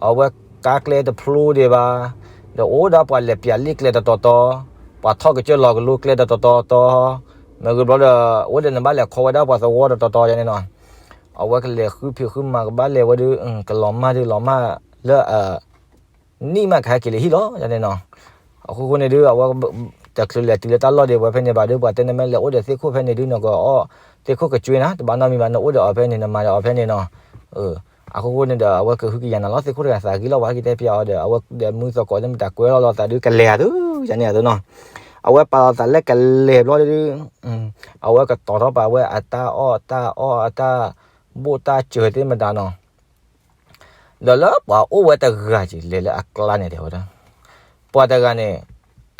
အဝဲကါကျဲတဖျိဒံးဘၣ်, ဒီးအိၣ်ဒီးပှၤလဲၤပျးလံာ်ကျဲတတီၤတီၤ, ပှၤထီၣ်ကစၢၢ်လီၤကလိကျဲတတီၤတီၤတီၤ, မ့ၢ်ဂ့ၤဘျီဒီး အိၣ်ဒီးနဘၣ်လဲၤခီဝဲဒၣ်ပှၤသဝီတတီၤတီၤယၤန့ၣ်နီၤ အဝဲကလဲၤဃုဖံးဃုမၤကဘၣ်လဲၤဝဲဒုး ကလီၤမၢ်ဒုးလီၤမၢ်လၢ နံၣ်မးကဟဲက့ၤလၢဟံၣ်လီၤယၤန့ၣ်နီၤ, အဃိဃိန့ၣ်ဒုး အဝဲ တချုးလဲၤတုၤလၢတၢ်လီၢ်ဒံးဝဲဖဲန့ၣ်ဘၣ်ဒုး ပှၤတဲနမ့ၢ်လဲၤအိၣ်ဒီးသ့ၣ်ခိၣ်ဖဲန့ၣ်ဒုး နကအီၣ်သ့ၣ်ခိၣ်ကကွ့နၤ တဘၣ်နီတမံၤဘၣ် နအိၣ်ဒီးအီၤဖဲန့ၣ် နမၤဒီးအီၤဖဲန့ၣ်နီၤ, အဃိဃိန့ၣ်ဒီး အဝဲကဟုကယာ်နၤလီၤ သ့ၣ်ခိၣ်တဂၤသးဂ့ၤလီၤ ပှၤဟဲက့ၤတဲပျးအီၤဒီး အဝဲဒီးမုၢ်သကိးသ့ၣ်မတၤကွဲလီၤလီၤသးဒုး ကလဲၤဧါသ့ၣ်ယၤန့ၣ်ဧါသ့ၣ်နီၤ, အဝဲပာ်လီၤသးလၢကလဲၤဘျီဒုး အဝဲကတီၤထီၣ်ပာ်ဝဲအတၢ်အီၣ်တၢ်အီအတၢ်ဘိၣ်တၢ်စၢၤသ့ၣ်မတၤနီၤ ဒီးလၢပှၤအိၣ်ဝဲတဂၤက့ၤ လဲၤလၢအကျါန့ၣ်တဲဝဲဒၣ်, ပှၤတဂၤန့ၣ်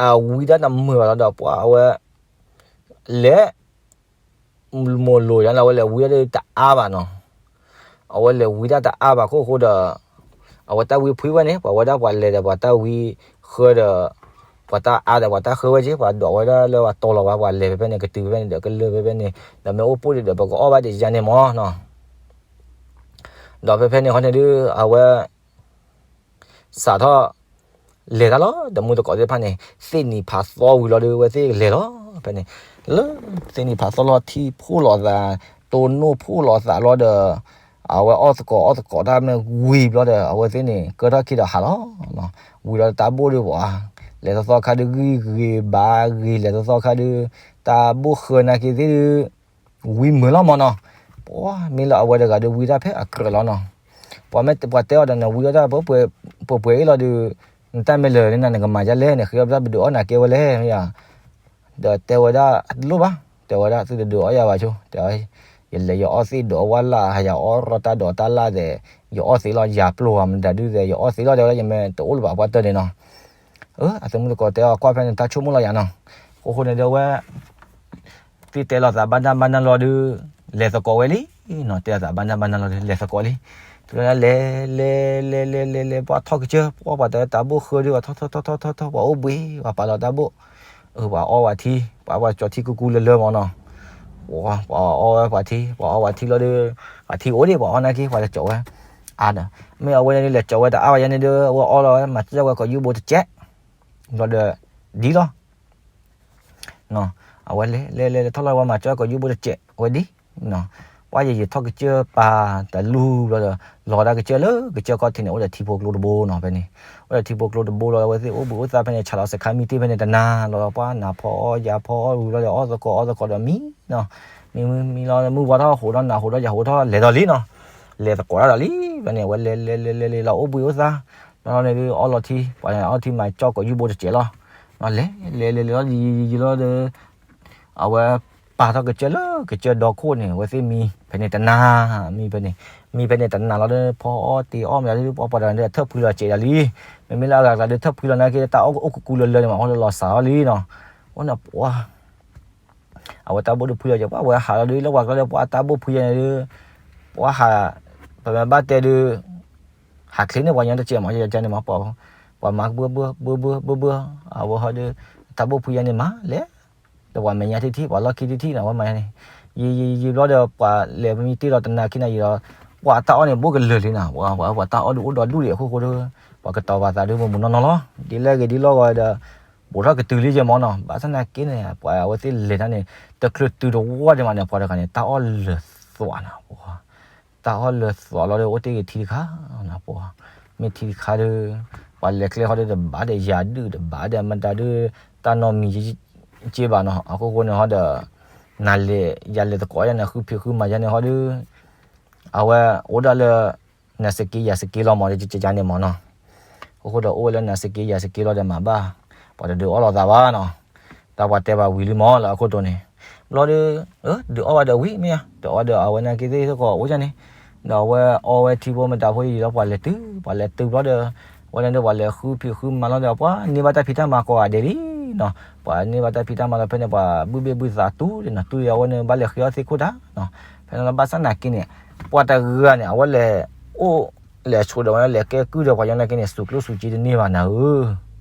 အဝံတၢ်တမုာ်ဘၣ်လီၤဒီး ပှၤအဝဲ လဲၤ မိၢ်လိာ်ယၤန့ၣ် အဝဲလဲၤဝံတၢ်ဒုးတအါဘၣ်နီၤ, အဝဲလဲၤဝံတၢ်တအါဘၣ်ခိၣ်ဃိဒီး အဝဲတၢ်ဝံဖှံဝဲန့ၣ် ပှၤဝဲဒၣ်ပှၤလဲၤဒီးပှၤတၢ်ဝံဃၢဒီး ပှၤတၢ်အါဒီးပှၤတၢ်ဃၢဝဲက့ၤ ပှၤဒိးဝဲဒၣ်လၢပှၤတီလီၤဝဲ ပှၤလဲၤဖဲဖဲန့ၣ် ကတုၤဖဲဖဲန့ၣ်ဒီးကလၢာ်ဖဲဖဲန့ၣ် ဒီးမ့ၢ်အိၣ်ပိၢ်ဒံးဒီး ပကအီၣ်ဘၣ်ဒံးယၤန့ၣ်မးနီၤ ဒီးဖဲဖဲန့ၣ်ဃီန့ၣ်ဒုး အဝဲ စးထီၣ် လဲၤတၢ်လီၤ ဒီးမုၢ်သကိးသ့ၣ်တဖၣ်န့ၣ် သ့ၣ်နံၤဖးသီဝံၤလီၤဒုး အဝဲသ့ၣ်လဲၤလီၤ ဖဲန့ၣ် လၢသ့ၣ်နံၤဖးသီလီၤထံၣ်ဖှိၣ်လိာ်သး တိၢ်နီၣ်ဖှိၣ်လိာ်သးလီၤဒီး အဝဲအီၣ်သကိးအီၣ်သကိးတၢ်မ့ၢ်ဝံၤဘျီဒီး အဝဲသ့ၣ်န့ၣ် ကၢထီၣ်ခံဒီးဟးလီၤ ဝံၤလီၤတၢ်ဘိၣ်ဒုးပှၤ လဲၤသီသီခါဒုး ဂံၢ်ဂ့ၤဘါဂ့ၤ လဲၤသီသီခါဒုး တၢ်ဘိၣ်ဃၢနာ်က့ၤသ့ၣ်ဒုး ဝံမုာ်လီၤမးနီၤ, ပှၤမ့ၢ်လၢအဝဲတဂၤဒီးဝံတၢ်ဖဲအကြၢးလီၤနီၤ, ပှၤမ့ၢ်ပှၤတဲအီၤဒီး နဝံအီၣ်တၢ်ပှဲၤပှဲၤအံၤလီၤဒီး နတၢ်မ့ၢ်လၢာ်န့ၣ် နကမၤဒ်လဲၣ်, နဃ့အီၣ်ပတၢ်ပဒုးအီၣ်နၤကဲဝဲလဲၣ် မ့ၢ်ဧါ. ဒီးတဲဝဲဒၣ်တလိၣ်ဘၣ်, တဲဝဲဒၣ်သုတဒုးအီၣ်ယၤဘၣ်ဆိ, တဲ ယလဲၤယအီၣ်သ့ၣ်ဒိးဝၣ်လၢ် ယအီၣ်ရီတၢ်ဒိးတၢ်လၢ်ဒီး ယအီၣ်သ့လီၤ ယၤပျိၢ်မတၤဒုးဒီး ယအီၣ်သ့လီၤ တဲဝဲဒၣ် ယမ့ၢ်တအိၣ်လၢၤဘၣ်ပှၢ်တၢၢ်န့ၣ်နီၤ. အသုမုၣ်သကိးတဲအီၤ ကွၢ်ဖဲန့ၣ် တၢ်ဆိကမိၣ်လီၤယၤနီၤ. အဃိဃိန့ၣ်ဒီးဝဲ သ့ၣ်တဲလီၤသးဘၣ်နၢ်ဘၣ်နၢ်လီၤဒီး လဲၤသကိးဝဲလံနီၤ, တဲလီၤသးဘၣ်နၢ်ဘၣ်နၢ်လီၤဒီး လဲၤသကိးလံ. တုၤလၢလဲၤ လဲၤ လဲၤ လဲၤ လဲၤ လဲၤ ပှၤထီၣ်ကစၢၢ် ပှၤပှၤတၢ်တၢ်ဘိၣ်ဃၢဒုး ပှၤထီၣ်ထီၣ်ထီၣ်ထီၣ်ထီၣ် ပှၤအိၣ်ဘှံး ပှၤပာ်လီၤတၢ်ဘိၣ်, ပှၤအီဝဲထံ ပှၤပှၤကၠီထံကူကူလၢလၢမၢ်နီၤ. ပှၤအီဝဲပှၤထံ ပှၤအီဝဲထံလီၤဒီး ပှၤထံအိၣ်ဒံး ပှၤအီနာ်က့ ပှၤလဲၤကၠီဝဲ အါဒီး မ့ၢ်အဝဲန့ၣ်ဒီး လဲၤကၠီဝဲတအါဘၣ်ယဲန့ၣ်ဒီး အဝဲအီလီၤဝဲ မၤစၢၤဝဲကိးယူၢ်ဘိတစဲး ဘျီဒီး ဒ်လီၤ အဝဲလဲၤလဲၤလဲၤလဲၤထီၣ်လီၤဝဲ မၤစၢၤကိးယူၢ်ဘိတစဲး အဝဲဒ် ပှၤယံာ်ယံာ်ထီၣ်ကစၢၢ်ပာ်တလူၢ်ဘျီဒီး လီၤဒၣ်ကစၢၢ်လၢကစၢၢ်ခီၣ်ထံးန့ၣ် အိၣ်ဒီးထံဖိကျိတဘိနီၤ ဖဲန့ၣ်, အိၣ်ဒီးထံဖိကျိတဘိလီၤ အဝဲသ့ၣ်အိၣ်ဘှံးအိၣ်သါဖဲန့ၣ် ဆးလီၤစခါမံတ့ၢ်ဖဲန့ၣ်တနၤလီၤ ပှၤနၢ်ဖီအီယၤဖီအီဝံၤလီၤဒီး အီၣ်သကိးအီသကိးဒီးမံနီၤ, မံမံမံလီၤ မုၢ်ဝါထီၣ်ဟိးထီၣ်နၢ်ဟိးထီၣ်ယၤဟိးထီၣ်လဲၤဒီးလံနီၤ, လဲၤသကိးတၢ်ဒီးလံ ဖဲန့ၣ် အဝဲလဲၤလဲၤလဲၤလဲၤလဲၤလီၤအိၣ်ဘှံးအိၣ်သါ လီၤန့ၣ်ဒုး အီလီၤထံ ပှၤအီထံမၤကၠီၣ်ကိးယူၢ်ဘိတစဲးလီၤ, လဲၤလဲၤလဲၤလဲၤလီၤယံာ်ယံာ်ယံာ်လီၤဒီး အဝဲပာ်ထီၣ်ကစၢၢ်လၢကစၢၢ်ဒီခိၣ်န့ၣ် အဝဲသ့ၣ်မံဖဲန့ၣ်တနၤ, မံဖဲန့ၣ်, မံဖဲန့ၣ်တနၤလီၤဒီး ဖီအီတ့ၤအီၣ်မတၤဒုး ပှၤပှၤတဂၤန့ၣ်ဒီး ထၢၣ်ဖှံလီၤစဲးဒၣ်လံ, မ့မ့ၢ်လၢအဂၤကျါဒုး ထၢၣ်ဖှံလီၤနာ်က့ တၢ်အီၣ်ကအိၣ်ကကူလၢလၢန့ၣ်မး အီၣ်လၢလီၤစးအီၤလံနီၤ, အဃိန့ၣ်ပှၤ အဝဲတၢ်ဘိၣ်ဒုးဖှံလီၤစဲး ပှၤဝဲဟးလီၤဒုး လၢပှၤကျါဒီး ပှၤတၢ်ဘိၣ်ဖှံယဲန့ၣ်ဒုး ပှၤဟး ပမ့ၢ်ဘၣ်တဲဒုး ဟးချ့န့ၣ် ပှၤညီတစဲးမး ယကန့ၣ်မး ပှၤ ပှၤမၤဘှၢဘှၢဘှၢဘှၢဘှၢ အဝဲဟီဒုး တၢ်ဘိၣ်ဖှံယဲန့ၣ်မးလဲၣ်, ဒီးပှၤမဲာ်ညါထံထံ ပှၤလီၢ်ခံထံထံနီၤ အဝဲမၤန့ၣ်, ယံာ်ယံာ်ယံာ်ဘျီဒီး ပှၤလဲၤပမံတ့ၢ်လီၤတနၤခံနၤယံာ်ဒီး ပှၤတၢ်အီၣ်န့ၣ်ဘိၣ်ကလၢာ်လံနီၤ, ပှၤ ပှၤတၢ်အီၣ်ဒုးအိၣ်ဒီးဒူၣ်ဒံးအဃိဃိဒီး ပှၤကတီၤပာ်သးဒုး မုၢ်မုၢ်နီၢ်နီၢ်လီၤ, ဒ်လဲၣ်ဂ့ၤဒ်လီၢ်ဂီၤဒီး ဘူးထီၣ်ကတုၤလံယဲမးနီၤ, ဘၣ်ဆၣ်သနာ်က့န့ၣ် ပှၤအဝဲသ့ၣ်လဲၤတၢ်န့ၣ် တချုးတုၤတဝီဒံးမးန့ၣ် ပှၤတဂၤန့ၣ် တၢ်အီၣ်လၢာ်သွးနီၤ, ပှၤ တၢ်အီၣ်လၢာ်သွးလီၤဒီး အိၣ်တ့ၢ်ဂ့ၤထံတခါနီၤ, ပှၤ မ့ၢ်ထံတခါဒီး ပှၤလဲၤကျဲဃီဒီး တဘၣ်ဒီးယၤဒုၣ်တဘၣ်ဒီးမတၤဒုး တၢ်နီတမံၤက့ဘၣ်နီၤ, အဃိဃိန့ၣ်ဟီဒီး နၤလဲၤယၤလဲၤသကိးယၤန့ၣ် ဃုဖံးဃုမၤယၤန့ၣ်ဟီဒီး အဝဲအိၣ်ဒၣ်လၢ နၤစက့ယၤစက့လီၤမး ယကန့ၣ်မးနီၤ, အဃိဃိဒီးအိၣ်ဝဲလၢနၤစက့ယၤစက့လီၤဒီးမၤဘၣ်, ပှၤတဒုးအီၣ်လီၤသးဘၣ်နီၤ, တၢ်ပှၤတဲပှၤဝံၤလံမးလၢအခိၣ်တီန့ၣ်, ဘျီဒီး ဒုးအီၣ်ဝဲဒီးဝံၤမ့ၢ်ဧါ, ဒုးအီၣ်ဒီးအဝဲနာ်က့သ့ၣ်သကိးအိၣ်ယၤန့ၣ်, ဒီးအဝဲအီဝဲထံဖိမတၤဖိယံာ်လီၤ ပှၤလဲၤတုၤ ပှၤလဲၤတုၤဘျီဒီး အဝဲန့ၣ်ဒီးပှၤလဲၤဃုဖံးဃုမၤလီၤဒီး ပှၤန့ၢ်ဘၣ်တၢ်ဖံးတၢ်မၤကိးဂၤဒဲးလံနီၤ, ပှၤန့ၢ်ဘၣ်တၢ်ဖံးတၢ်မၤလီၤဖဲန့ၣ် ပှၤဘုၣ်ဘ့ၣ်ဘုၣ်သးတူၢ်လံနီၤ, တူၢ်လံအဝဲန့ၣ် ဘၣ်လဲၤဃ့အီၣ်သ့ၣ်ခိၣ်တၢ်နီၤ, ဖဲန့ၣ်လီၤဘၣ်ဆၣ်နာ်က့န့ၣ် ပှၤတဂၤန့ၣ် အဝဲလဲၤအိၣ် လဲၤဆိးဒီးဝဲလဲၤကဲကုၢ်ဒီးပှၤညီနာ်က့န့ၣ် စူးကျိၣ်စူးစ့တန့ၢ်ဘၣ်နၤဧ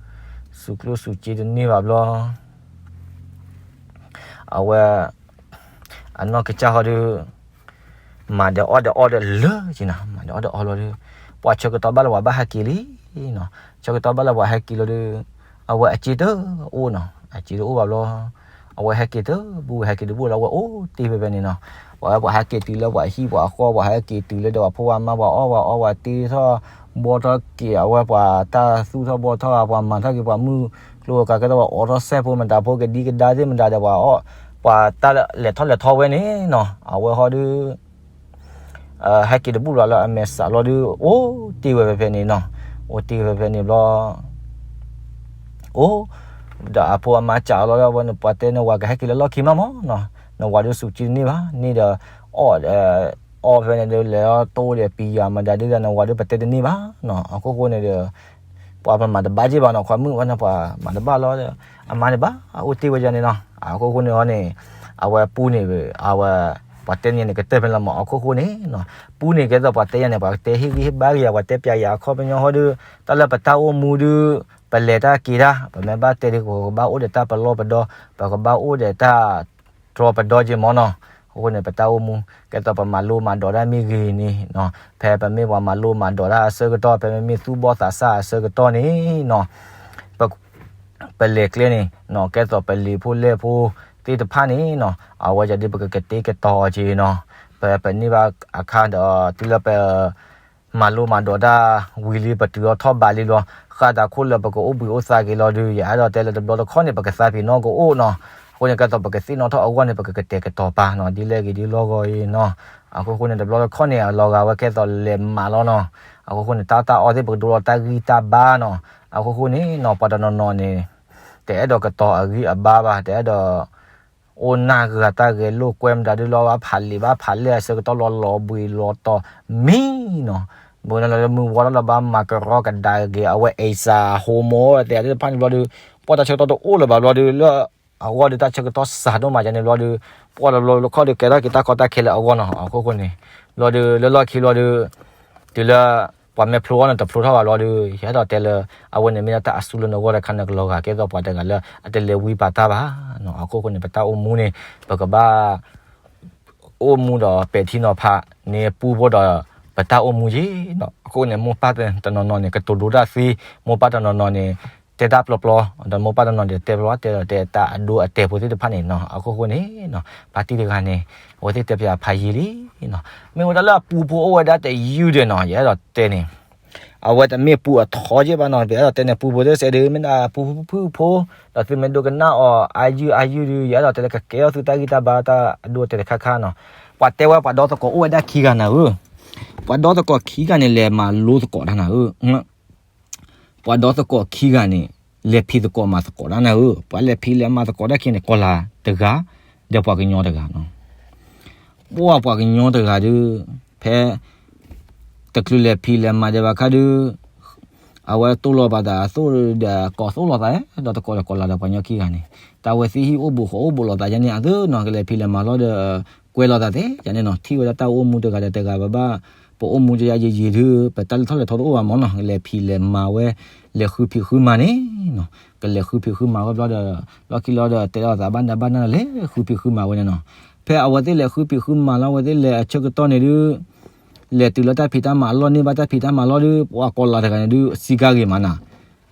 ၢ, စူးကျိၣ်စူးစ့တန့ၢ်ဘၣ်ဘျီ အဝဲ အနီၢ်ကစၢ်ဃီဒီး မၤဒီးအီၣ်ဒီးအီဒီးလၢက့နီၤ, မၤဒီးအီၣ်ဒီးအီလီၤဒီး ပှၤဆၢကတီၢ်ဘၣ်လၢပှၤဘၣ်ဟဲက့ၤလံနီၤ, ဆၢကတီၢ်ဘၣ်လၢပှၤဟဲက့ၤလီၤဒီး အဝဲအစ့တအိၣ်နီၤ, အစ့တအိၣ်ဘၣ်ဘျီ အဝဲဟဲက့ၤတဘူၣ် ဟဲက့ၤတဘူၣ်လီၤ အဝဲအိၣ်တ့ၢ်ဖဲဖဲန့ၣ်နီၤ, ပှၤ ပှၤဟဲက့ၤတုၤလၢပှၤဟံၣ်ပှၤဃီ ပှၤဟဲက့ၤတုၤလၢဒီးပှၤဖိပှၤမါ ပှၤအီၣ်ပှၤအီပှၤတ့ထီၣ် ဘှီထီၣ်က့ၤ အဝဲပှၤတၢ်သူၣ်ထီၣ်ဘှီထီၣ် ပှၤမၤထီၣ်က့ၤ ပှၤမုၢ်ကျိၤကၤကဲထီၣ် ပှၤအိးထီၣ်စဲးဖိမတၤဖိကဒံကဒါသ့ၣ်မတၤဒီး ပှၤအီၣ် ပှၤတၢ်လဲၤထီၣ်လဲၤထီဝဲန့ၣ်နီၤ, အဝဲဃီဒီး ဟဲက့ၤတဘူၣ်ဘျီလၢအမဲာ်စးလီၤဒီး အိၣ်တ့ၢ်ဝဲဖဲဖဲန့ၣ်နီၤ, အိၣ်တ့ၢ်ဝဲဖဲဖဲန့ၣ်ဘျီ အိၣ် ဒီးအဖိအမါစံးလီၤဒီး အဝဲန့ၣ် ပှၤတဲနဝၤကဟဲက့ၤလၢလီၢ်ခံမးမးနီၤ, နဝၤဒုးစူးက့တန့ၢ်ဘၣ် န့ၢ်ဒီး အီၣ် အီၣ်ဖဲန့ၣ်ဒီး လဲၤအီၣ်တိၢ်ဒီးပံၤယၤမတၤဒုးဒီး နဝၤဒုးပတဲတန့ၢ်ဘၣ်နီၤ, အခိၣ်ဃိန့ၣ်ဒီး ပှၤပမၤတဘၣ်က့ဘၣ်နီၤ, ခွါမုၣ်ဝဲန့ၣ် ပှၤမၤတဘၣ်လီၤဒီး အမါန့ၣ်ဘၣ် အိၣ်တ့ၢ်ဝဲဒ်န့ၣ်နီၤ, အခိၣ်ဃိန့ၣ်ဟီန့ၣ် အဝဲပူန့ၣ် အဝဲ ပှၤတဲန့ၢ်န့ၣ်ကတၢၢ်ဖဲန့ၣ်လီၤမး, အခိၣ်ဃိန့ၣ်နီၤ, ပူန့ၣ်ကဲသိးပှၤတဲယၤန့ၣ် ပှၤတဲဟ့ၣ်ဂံၢ်ဟ့ၣ်ဘါက့ၤယၤ ပှၤတဲပျးယၤအခီပညီဟီဒီး တၢ်လၢပတၢ်အိၣ်မူဒီး ပလဲၤတၢ်က့ၤတၢ် ပမ့ၢ်ဘၣ်တဲဒ် ပကဘၣ်အိၣ်ဒီးတၢ်ပလီၢ်ပဒီ ပကဘၣ်အိၣ်ဒီးတၢ်တြီပဒီက့မးနီၤ, အဃိန့ၣ် ပတၢ်အိၣ်မူ ကဲသိးပမၤလိမၤဒိးတၢ်မ့ၢ်ဂ့ၤန့ၣ်နီၤ, ဖဲပမ့ၢ်ပှၤမၤလိမၤဒိးတၢ်အဆၢကတီၢ် ဖဲမ့မ့ၢ်သူၣ်ဘီၣ်သးစၢ်အဆၢကတီၢ်န့ၣ်နီၤ ပ ပလဲၤကျဲန့ၣ်နီၤ ကဲသိးပလံၤဖိလဲၢ်ဖိသ့ၣ်တဖၣ်န့ၣ်နီၤ အဝဲယၤဒ်ပကကတဲာ်ကတီၤအီၤက့ၤနီၤ, ပ ပန့ၢ်ဘၣ်အခါဒီး တုၤလၢပ မၤလိမၤဒိးတၢ်ဝံၤလံ ပတုၤအီၤထီၣ်ဘးလံလီၤ ဃၣ်တၢ်ခိၣ်လၢပကအိၣ်ဘှံးအိၣ်သါက့ၤလီၤဒီး ယအဲၣ်ဒိးတဲလၢတဘျီတခီၣ်န့ၣ် ပကသးပ့ၤနီၣ်ကအိၣ်နီၤ, အဃိန့ၣ် ကဲသိးပကသ့ၣ်နီၣ်ထီၣ်အဂီၢ်န့ၣ် ပကကတဲာ်ကတီၤပာ်နီၤ ဒ်လဲၣ်ဂ့ၤဒ်လီၢ်ဂီၤအံၤနီၤ, အခိၣ်ဃိန့ၣ် တဘျီတခီၣ်န့ၣ် အလီၤဂာ်ဝဲကဲသိးလဲၤမးလီၤနီၤ. အခိၣ်ဃိန့ၣ် တၢ်တၢ်အီၣ်သ့ၣ်ပကဒိလီၤတၢ်ဂံၢ်တၢ်ဘါနီၤ. အခိၣ်ဃိန့ၣ်နီၤ ပှၤတနီၤနီၤန့ၣ် တအဲၣ်ဒိးကတီၤအဂံၢ်အဘါဘၣ်, တအဲၣ်ဒိး အိၣ်နၢ်ဂၤတၢ်ဂဲၤလိာ်ကွဲမတၤဒုလီၤ ဘၣ်ဖးလံာ်ဘၣ်ဖးလဲၢ်အဆၢကတီၢ်လီၤလီၤဘှံးလီၤတီၤမံနီၤ. ဘၣ်လၢမုၢ်ဝါထီၣ်လၢဘၣ်မၤကရီကဒါက့ၤ အဝဲ အ့စၢ် ဟိမိၣ် တဲသ့ၣ်တဖၣ်န့ၣ်ဘျီဒီး ပှၢ်တၢ်ဆၢကတီၢ်တအိၣ်လၢၤဘၣ်ဘျီဒီး လၢအဂီၢ်ဒီးတၢ်ဆၢကတီၢ်စှၤဒိၣ်မးယါန့ၣ်ဘျီဒီး ပှၢ်တဘျီလၢခီၣ်ဒီးကဲထီၣ်က့ၤတၢ်ကီတၢ်ခဲလၢအဂီၢ်နီၤ. အခိၣ်ဃိန့ၣ် ဘျီဒီး လၢလီၢ်ခံဘျီဒီး တုၤလၢ ပှၤမ့ၢ်ဖျိအီၤန့ၣ် တဖျိထီၣ်ဘၣ်ဘျီဒီး ယအဲၣ်ဒိးတဲလၢ အဝဲန့ၣ်မ့ၢ်ဒၣ်တၢ်အစူၢ်လၢနဂီၢ်တခါ နကလီၤဂာ်ကဲသိးပှၤတဂၤလၢအတလဲၤဝံပာ်တၢ်ဘၣ်နီၤ. အခိၣ်ဃိန့ၣ် ပတၢ်အိၣ်မူန့ၣ် ပကဘၣ် အိၣ်မူဒီးပဲာ်ထံနီၤဖးန့ၣ် ပူဖိဒီးပတၢ်အိၣ်မူယ့ၤနီၤ. အဃိန့ၣ် မိၢ်ပၢ်တနီၤနီၤန့ၣ် ကတိၤဒိတၢ်သ့, မိၢ်ပၢ်တနီၤနီၤန့ၣ် တဲတၢ်ပျီပျီ, ဒီးမိၢ်ပၢ်တနီၤနီၤန့ၣ် တဲပျီတဲဒီးတဲတၢ်အဒိအတဲာ်ဖိသ့ၣ်တဖၣ်န့ၣ်နီၤ. အဃိဃိန့ၣ် ပၢ်တံၢ်တဂၤန့ၣ် အဝဲသ့ၣ်တဲပၠးဖးယံာ်လံနီၤ. မ့ၢ်ဝဲဒၣ်လၢအပူဖိအိၣ်ဝဲဒၣ်တယုၢ်ဒဲးနီၤ ယအဲၣ်ဒိးတဲန့ၣ် အဝဲတမ့ၢ်ပူအထီက့ဘၣ်နီၤ. ပအဲၣ်ဒိးတဲန့ၣ် ပူဖိသ့ၣ်စဲးဒုး မ့ၢ်ဒၣ်ပူဖုၣ်ဖုၣ်ဖိ, ဒီးသုမ့ၢ်ဒိကနၣ်အီၤ အါယုၢ်အါယုၢ်ဒုး ယအဲၣ်ဒိးတဲလၢကကဲထီၣ်သုတၢ်ဂံၢ်တၢ်ဘါတၢ်အဒိအတဲာ်တခါခါနီၤ. ပှၤတဲဝဲပှၤဒီသကိးအိၣ်ဝဲဒၣ်ခံဂၤနၤဧၢ, ပှၤဒီသကိးခံဂၤန့ၣ် လဲၤမၤလိသကိးတၢ်နၤဧၢ. ပှၤဒီသကိးခံဂၤန့ၣ် လဲၤဖံးသကိးမၤသကိးတၢ်နၤဧၢ. ပှၤလဲၤဖံးလဲၤမၤသကိးတၢ်ခံဂၤန့ၣ် ကီၤလၤတဂၤ ဒီးပှၤကညီတဂၤနီၤ. ပှၤပှၤကညီတဂၤဒုး ဖဲ တချုးလဲၤဖံးလဲၤမၤဒံးဘၣ်ခါဒုး အဝဲတိၢ်လီၤဘၣ်သးအသိၣ်ဒီး ကိးသိၣ်လီၤသး ဒီသကိးဒီးကီၤလၤဒီးပှၤကညီခံဂၤန့ၣ် တၢ်ဝဲသ့ၣ်ဟံၣ်အိၣ်ဘူးဃီအိၣ်ဘူးလိာ်သးယါန့ၣ် အသၢနီၤ ကလဲၤဖံးလဲၤမၤလီၤဒီး ကွဲလိာ်သးသ့ယါန့ၣ်နီၤ. ထံၣ်ဝဲဒၣ်တၢ်အိၣ်မူတဂၤဒီးတဂၤဘၣ်ဘၣ် ပအိၣ်မူတယါယံာ်ယံာ်ဒုး ပတၢ်လဲၤထီၣ်လဲၤထီတအိၣ်ဘၣ်မးနီၤ. ကလဲၤဖံးလဲၤမၤဝဲ လဲၤဃုဖံးဃုမၤန့ၣ်နီၤ. ကလဲၤဃုဖံးဃုမၤဝဲဘျီဒီး လီၢ်ခံလီၤဒီး တဲလိာ်သးဘၣ်နးဘၣ်နးဒီး လဲၤဃုဖံးဃုမၤဝဲန့ၣ်နီၤ. ဖဲအဝဲသ့ၣ်လဲၤဃုဖံးဃုမၤလီၤ အဝဲသ့ၣ်လဲၤအဆၢကတီၢ်န့ၣ်ဒုး လဲၤတုၤလၢတၢ်ဖံးတၢ်မၤအလီၢ်န့ၢ်ဘၣ်တၢ်ဖံးတၢ်မၤလီၤဒုး ပှၤကီၤလၤတဂၤန့ၣ်ဒုး စံးကါဂ့ၤမးနၤ.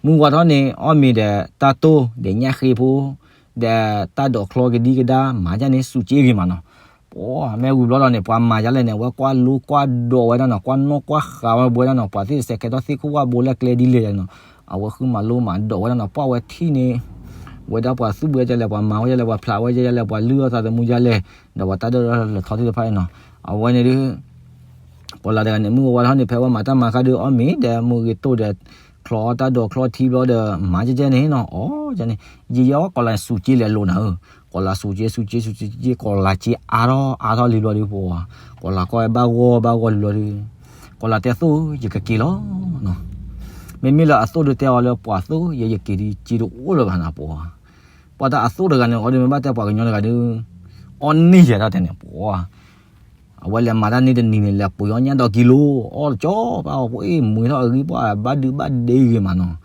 မုၢ်ဝါထီၣ်န့ၣ် အီၣ်မ့ၤဒီးတၢ်တိၢ် ဒီးညၣ်ဃ့ဖိ ဒီးတၢ်ဒိးချီကဒံကဒါ မၤဒ်န့ၣ် စူးက့ဂ့ၤမးနီၤ. ပှၤမ့ၢ်ဝံၤဘျီဒီးန့ၣ် ပှၤမၤဒ်လဲၣ်န့ၣ် အဝဲကွၢ်လိကွၢ်ဒိးဝဲဒၣ်နီၤ ကွၢ်နီၣ်ကွၢ်ဃာ်ဝဲဘှဲဒၣ်နီၤ ပှၤသ့ၣ်စဲးကဲထီၣ်သ့ၣ်ခိၣ်ဝၣ်ဘိလၢကျဲဒ်လဲၣ်နီၤ. အဝဲဃုမၤလိမၤဒိးဝဲဒၣ်နီၤ ပှၢ်ဝဲထံၣ်န့ၣ် ဝဲဒၣ်ပှၤသူၣ်ဘှဲဒ်လဲၣ် ပှၤမၤဝဲဒ်လဲၣ် ပှၤဖျးဝဲဒ်လဲၣ် ပှၤလုၢ်အီၣ်သးသမူဒ်လဲၣ် ဒီးပှၤတၢ်ဒိၣ်ထီၣ်လဲၤထီသ့ၣ်တဖၣ်အံၤနီၤ. အဝဲန့ၣ်ဒုး ကီၤလၤတဂၤန့ၣ် မုၢ်ဝါထီၣ်န့ၣ် ဖဲဝဲမၤတၢ်မၤခါဒုး အီၣ်မ့ၤဒီးမုၢ်ဂ့ၤတိၢ်ဒီး ချီအီၣ်တၢ်ဒိးချီထံဘျီဒီး မၤကဲကဲန့ၣ်နီၤ အီၣ်ကဲန့ၣ် ယံာ်ယံာ်အီၣ်ကီၤလၤစူးက့လဲၤလိာ်နၤဧၢ. ကီၤလၤစူးက့စူးက့စူးက့ ကီၤလၤက့အါထီၣ်အါထီၣ်လံဘျီဒုးပှၤ ကီၤလၤကီၢ်ဝဲဘၣ်ဂီၢ်ဘၣ်ဂီၢ်လံဘျီဒုး ကီၤလၤတဲအသိၣ် ယကက့ၤလီၤနီၤ. မ့မ့ၢ်လၢအသိၣ်ဒုးတဲအီၤလၢပှၤသိၣ် ယဲယက့ၤဒုးက့တအိၣ်လၢၤဘၣ်နၤပှၤ ပှၤတၢ်အသိၣ်တဂၤန့ၣ် အီၤဒုးမ့ၢ်ဘၣ်တဲပှၤကညီတဂၤဒုး အီၣ်န့ၢ်ယဲဒၣ်တဲန့ၣ်ပှၤ အဝဲလဲၤမၤတၢ်န့ၢ်တနံၤန့ၣ် လဲၤပှ့ၤအီၣ်ညၣ်ဒီးကံလိၤ အီၣ်တကၠီဘၣ်အီၤ ပှၤမွ့ထီၣ်အဂံၢ်ပှၤဘၣ်ဒုးဘၣ်ဒ့ဂ့ၤမးနီၤ.